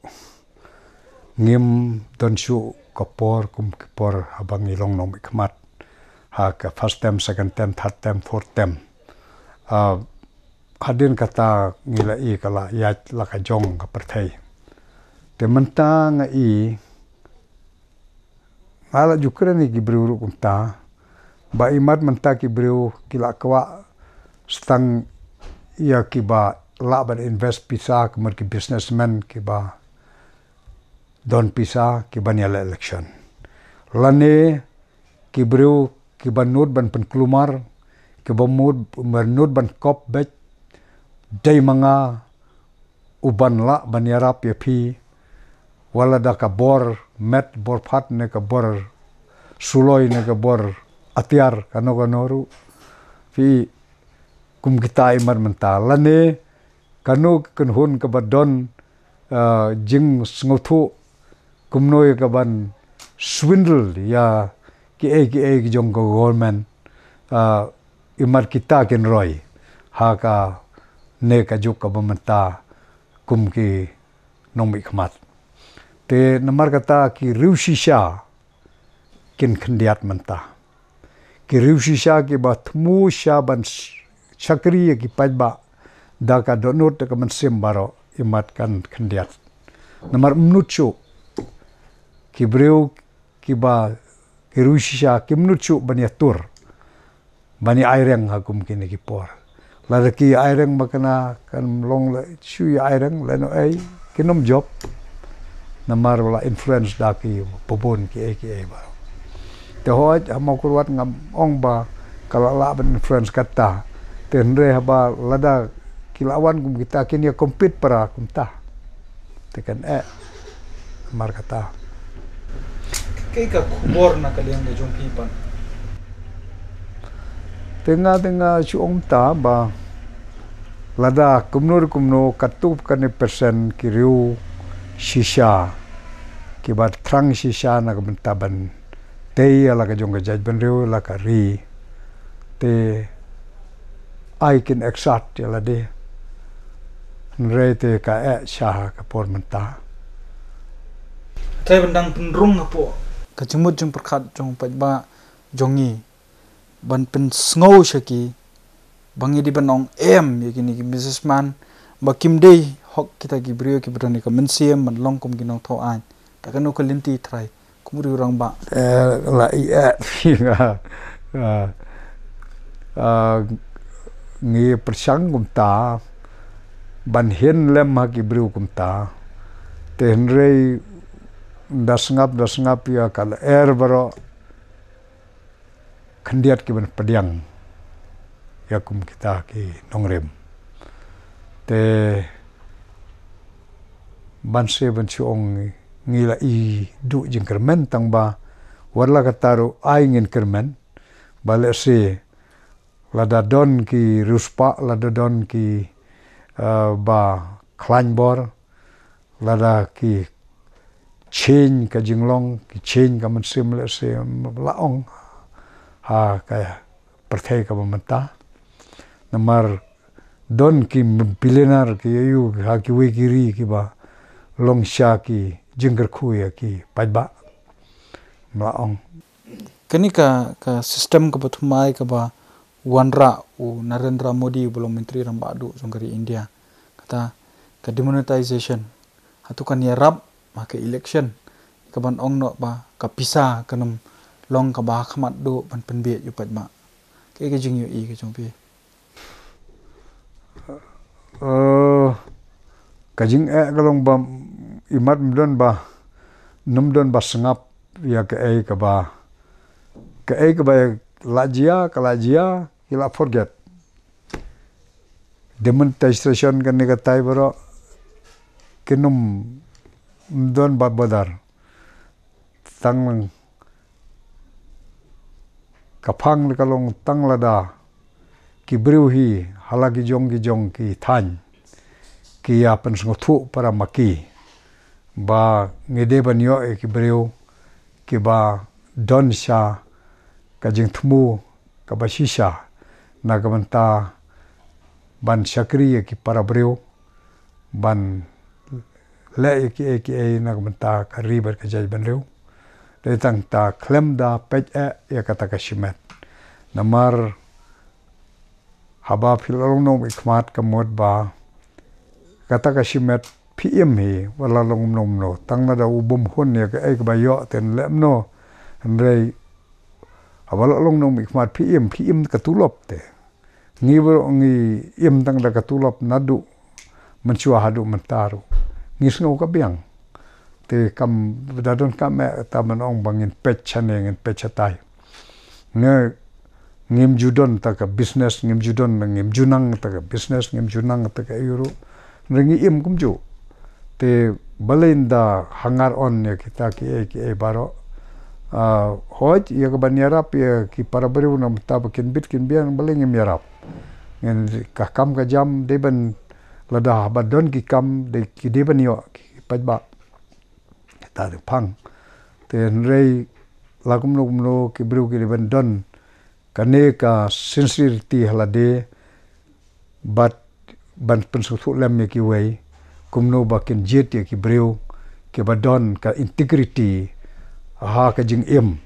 Ngim don shuh ka por kum ki por haba ngi long nongmihkhmat ha ka first term, second term, third term, fourth term. Ah, hadien kata ngi la i ka la ïaid la ka jong ka pyrthei. Te mynta nga i, nga la ju kren ïa ki briew ruh kumta, ba imat mynta ki briew ki la kwah stang ïa kiba lah ban invest pisa, kumta ki businessman kiba don pisa kiban ïaleh election. Lane ki briew kiba nud ban pynkulmar, kiba mut, ba nud ban kop beit, dei ma nga uban lah ban ïarap ïa phi, wat la da ka bor met, bor phat, ne ka bor suloi, ne ka bor atiar, kano kano ruh. Phi kum kita imat mynta. Lane kano ka kynhun kaba don, ah, jingsngewthuh kumno ïa kaban swindle ïa kiei kiei ki jong ka government, ah, imat kita kin roi ha kane ka juk kaba mynta kum ki nongmihkhmat. Te namar kata ki riew shisha kin khyndiat mynta. Ki riew shisha kiba thmu sha ban sh-, shakri ïa ki paidbah da ka dohnud da ka mynsiem baroh, imat kan khyndiat. Namar ym nud shuh ki briew kiba, ki riew shisha kim nud shuh ban ïatur, ban ïa aireng ha kum kine ki por. Lada ki aireng ba kane kan long la shu ïa aireng, lano ei, kin ym jop. Namar ba la influence da ki bun kiei kiei baroh. Te hooid, ha Mawkyrwat ngam ong ba ka la lah ban influence kata. Te hynrei haba lada ki la wan kum kita, kin ïa compete para kumta. Te kan eh, namar kata. Kaei ka khubor na ka liang ka jong phi pat? Te nga, te nga shu ong mynta ba lada kumno kumno katto katne percent ki riew shisha, kiba thrang shisha na ka bynta ban tei ïa la ka jong ka jaitbynriew, la ka ri. Te ai kin excite ïa lade. Hynrei te ka eh sha ha ka por mynta. Te ban dang pynrung hapoh ka jingmut jingpyrkhat jong paidbah jong ngi, ban pynsngew sha ki ba ngi dei ban ong em ïa kine ki businessman, ba kim dei hok kita ki briew kiba don ïa ka mynsiem ban long kum ki nongthaw aiñ. Ta kano ka lynti trai kum u rangbah? Eh, la i eh, nga, ah, ah, ngi pyrshang kumta ban hin lem ha ki briew kumta. Te hynrei da sngap, da sngap ïa ka lyer baroh khyndiat kiban pdiang ïa kum kita ki nongrim. Te ban se ban shu ong ngi la i duh jingkyrmen tang ba wat la kata ruh ai ngin kyrmen ba lehse lada don ki riewspah, lada don ki, eh, ba khlaiñ bor, lada ki change ka jinglong, ki change ka mynsiem, lehse la ong ha ka pyrthei kaba mynta. Namar don ki billionaire ki ïa ïoh ha kiwei ki ri kiba long sha ki jingkyrkhu ïa ki paidbah. La ong. Kane ka, ka system kaba thymmai kaba wanrah u Narendra Modi uba long Myntri Rangbah Duh jong ka ri India. Kata ka demonetization. Hato kan ïarap ha ka election? Kaban ong noh ba ka pisa kan ym long kaba ha khmat duh ban pynbieit ïa u paidbah. Kaei ka jingïohi ka jong phi? Eh, ka jingeh ka long ba imat ym don ba, ym don ba sngap ïa kaei kaba, kaei kaba la jia, ka la jia, ki la forget. Demonetization kane katai baroh kin ym don ba bother. Tang ka phang ka long tang lada ki briew hi ha la ki jong ki jong ki thaiñ ki ïa pynsngewthuh para ma ki ba ngi dei ban ïoh ïa ki briew kiba don shisha ka jingthmu kaba shisha na ka bynta ban shakri ïa ki para briew, ban leh ïa kiei kiei na ka bynta ka ri bad ka jaitbynriew. Dei tang ta khlem da peit eh ïa kata ka shimet. Namar haba phi la long nongmihkhmat ka mut ba kata ka shimet phi im hi, wat la long kumno kumno. Tang lada u bym hun ïa kaei kaba ïoh te leh kumno. Hynrei haba la long nongmihkhmat phi im, phi im ka tulop te. Ngi baroh ngi im tang da ka tulop naduh mynshuwa haduh mynta ruh. Ngi sngew ka biang. Te kam da don kam eh ta ban ong ba ngin peit shane, ngin peit shatai. Ngi, ngim ju don ta ka business, ngim ju don, ngim ju nang ta ka business, ngim ju nang ta ka ïuh ruh. Hynrei ngi im kumjuh. Te balei nda hangar on ïa kita kiei kiei baroh. Ah, hooid, ïa ka ban ïarap ïa ki para briew na ka bynta ba kin bit kin biang, balei ngim ïarap. Ngin ka kam ka jam dei ban, lada haba don ki kam dei ki dei ban ïoh ki paidbah. Ta dei pang. Te hynrei la kumno kumno ki briew ki dei ban don kane ka sincerity ha lade bad ban pynsngewthuh lem ïa kiwei kumno ba kin jied ïa ki briew kiba don ka integrity ha ka jingim,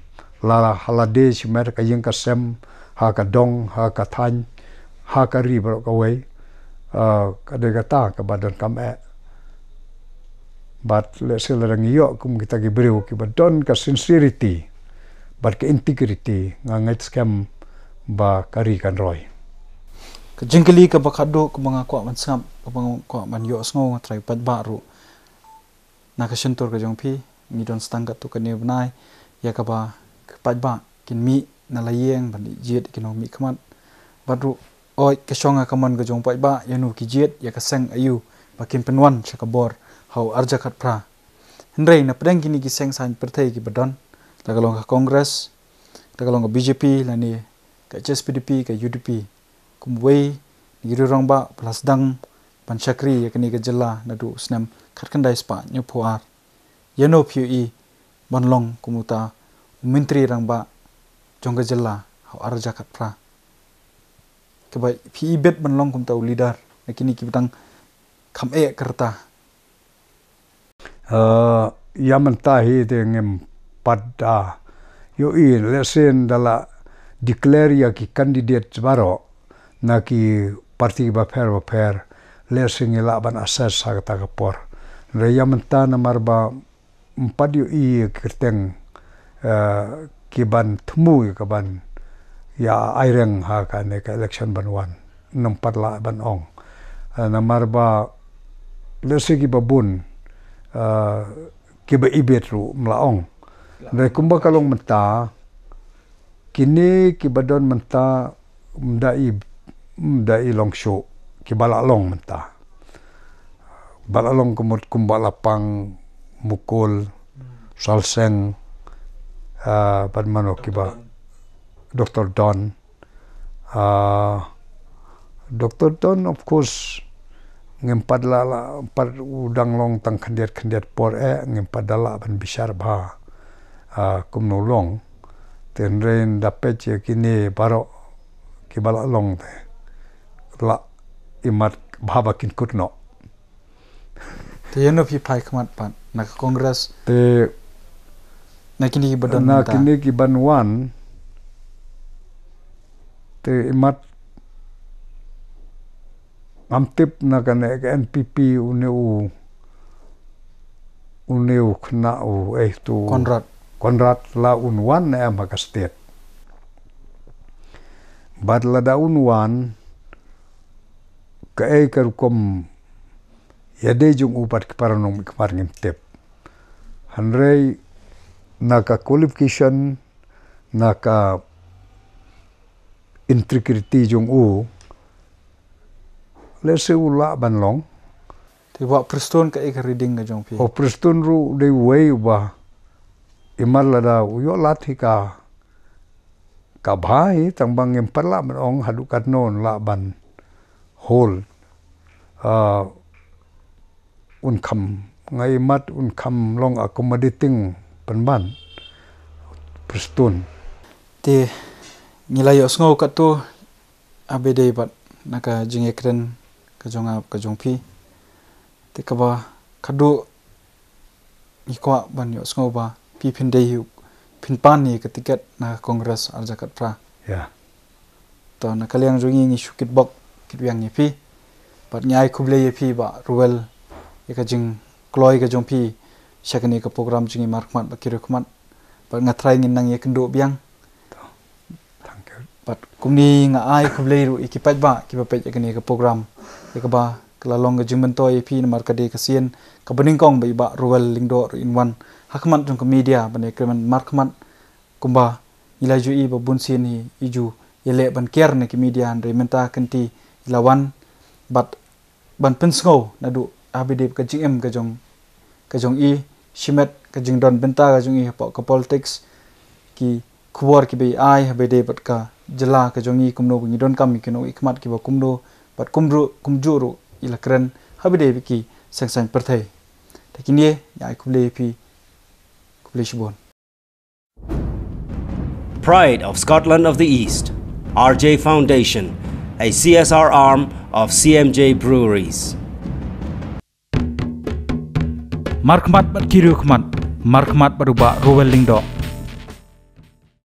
la ha lade shimet, ka ïing ka sem, ha ka dong, ha ka thaiñ, ha ka ri baroh kawei. Ah, ka dei kata kaba don kam eh. Bad lehse lada ngi ïoh kum kita ki briew kiba don ka sincerity bad ka integrity, nga ngeit skhem ba ka ri kan roi. Ka jingkylli kaba khatduh kaba nga kwah ban sngap, kaba nga kwah ban ïohsngew, nga trai paidbah ruh. Na ka shyntur ka jong phi, ngi don stang katto katne bnai ïa kaba ki paidbah kin mih na la ïing ban leit jied ïa ki nongmihkhmat. Bad ruh, oi, ka shong ha ka mon ka jong paidbah ïa no ki jied, ïa ka seng aïu ba kin pynwan sha ka bor ha u arhajar khatphra. Hynrei na pdeng kine ki seng saiñ pyrthei kiba don, la ka long ka Congress, la ka long ka B J P, lane ka H S P D P, ka U D P, kum uwei na ki riew rangbah ba la sdang ban shakri ïa kane ka jylla naduh u snem khatkhyndai spah hynñiewphew ar. Ïa no phi ïohi ban long kum uta u myntri rangbah jong ka jylla ha u arhajar khatphra? Kaba phi ibit ban long kum uta u leader na kine kiba dang kham eh ka rta. Eh, ïa mynta hi te ngim pat da ïohi, lehse nda la declare ïa ki candidate baroh na ki party bapher bapher, lehse ngi lah ban assess ha kata ka por. Hynrei ïa mynta namar ba ym pat ïohi ïa ki kyrteng, eh, ki ban thmu ïa ka ban ïa aireng ha kane ka election ban wan, ym pat lah ban ong. Eh, namar ba lehse kiba bun, eh, kiba ibit ruh ym lah ong. Hynrei kumba ka long mynta, kine kiba don mynta ym da i, ym da i long shuh, kiba la long mynta. Ba la long ka mut kumba la pang Mukul, Salseng, ah, bad mano kiba, Doctor Don. Ah, Doctor Don, of course, ngim pat la, la, pat u dang long tang khyndiat khyndiat por eh, ngim pat da lah ban bishar bha, ah, kumno long. Te hynrei nda peit ïa kine baroh kiba la long te, la imat bha ba kin kut noh. Te ïa no phi phai khmat pat, na ka Congress, te na kine kiba don na mynta, kine kiban wan, te imat ngam tip na kane ka N P P une u, une u khynnah u, eh, tu Conrad. Conrad la un wan ne em ha ka state. Bad lada un wan, kaei ka rukom ïadei jong u bad ki para nongmihkhmat ngim tip. Hynrei na ka qualification, na ka integrity jong u, lehse u lah ban long. Te Bah Prestone, kaei ka reading ka jong phi? Oh, Prestone ruh dei uwei uba, imat lada u ïoh lad hi ka, ka bha hi, tang ba ngim pat lah ban ong haduh katno un lah ban hold. Ah, un kham, nga imat un kham long accommodating pynban. Prestone. Te ngi la ïohsngew katto, haba dei bad na ka jingïakren ka jong nga ka jong phi. Te kaba khadduh ngi kwah ban ïohsngew ba phi phin dei hi, phin pan ïa ka tiket na Congress arja katphra. Ya. To na ka liang jong ngi ngi shu kitbok kitwiang ïa phi. Bad ngi ai khublei ïa phi Bah Ruwel ïa ka jingkloi ka jong phi sha kane ka program jong ngi Markhmat bad Khiew Khmat. Bad nga trai ngin nang ïakynduh biang. Thank you. Bad kumne nga ai khublei ruh ïa ki paidbah kiba peit ïa kane ka program. Ïa kaba ka la long ka jingmyntoi ïa phi namar ka dei ka sien kaba nyngkong ba i Bah Ruwel Lyngdoh ruh in wan ha khmat jong ka media ban ïakren markhmat. Kumba ngi la ju i ba bun sien hi i ju ïaleh ban kiar na ki media, hynrei mynta kynti i la wan bad ban pynsngew naduh haba dei ka jingim ka jong, ka jong i, shimet ka jingdon bynta ka jong i hapoh ka politics, ki khubor kiba i ai haba dei bad ka jylla ka jong i, kumno ba ngi donkam ïa ki nongmihkhmat kiba kumno bad kumjuh, kumjuh ruh i la kren haba dei bad ki seng saiñ pyrthei. Te kine ngi ai khublei ïa phi. Khublei shibun. Pride of Scotland of the East, R J Foundation, a C S R arm of C M J Breweries. Markhmat bad Khiew Khmat, markhmat bad u Bah Ruwel Lyngdoh.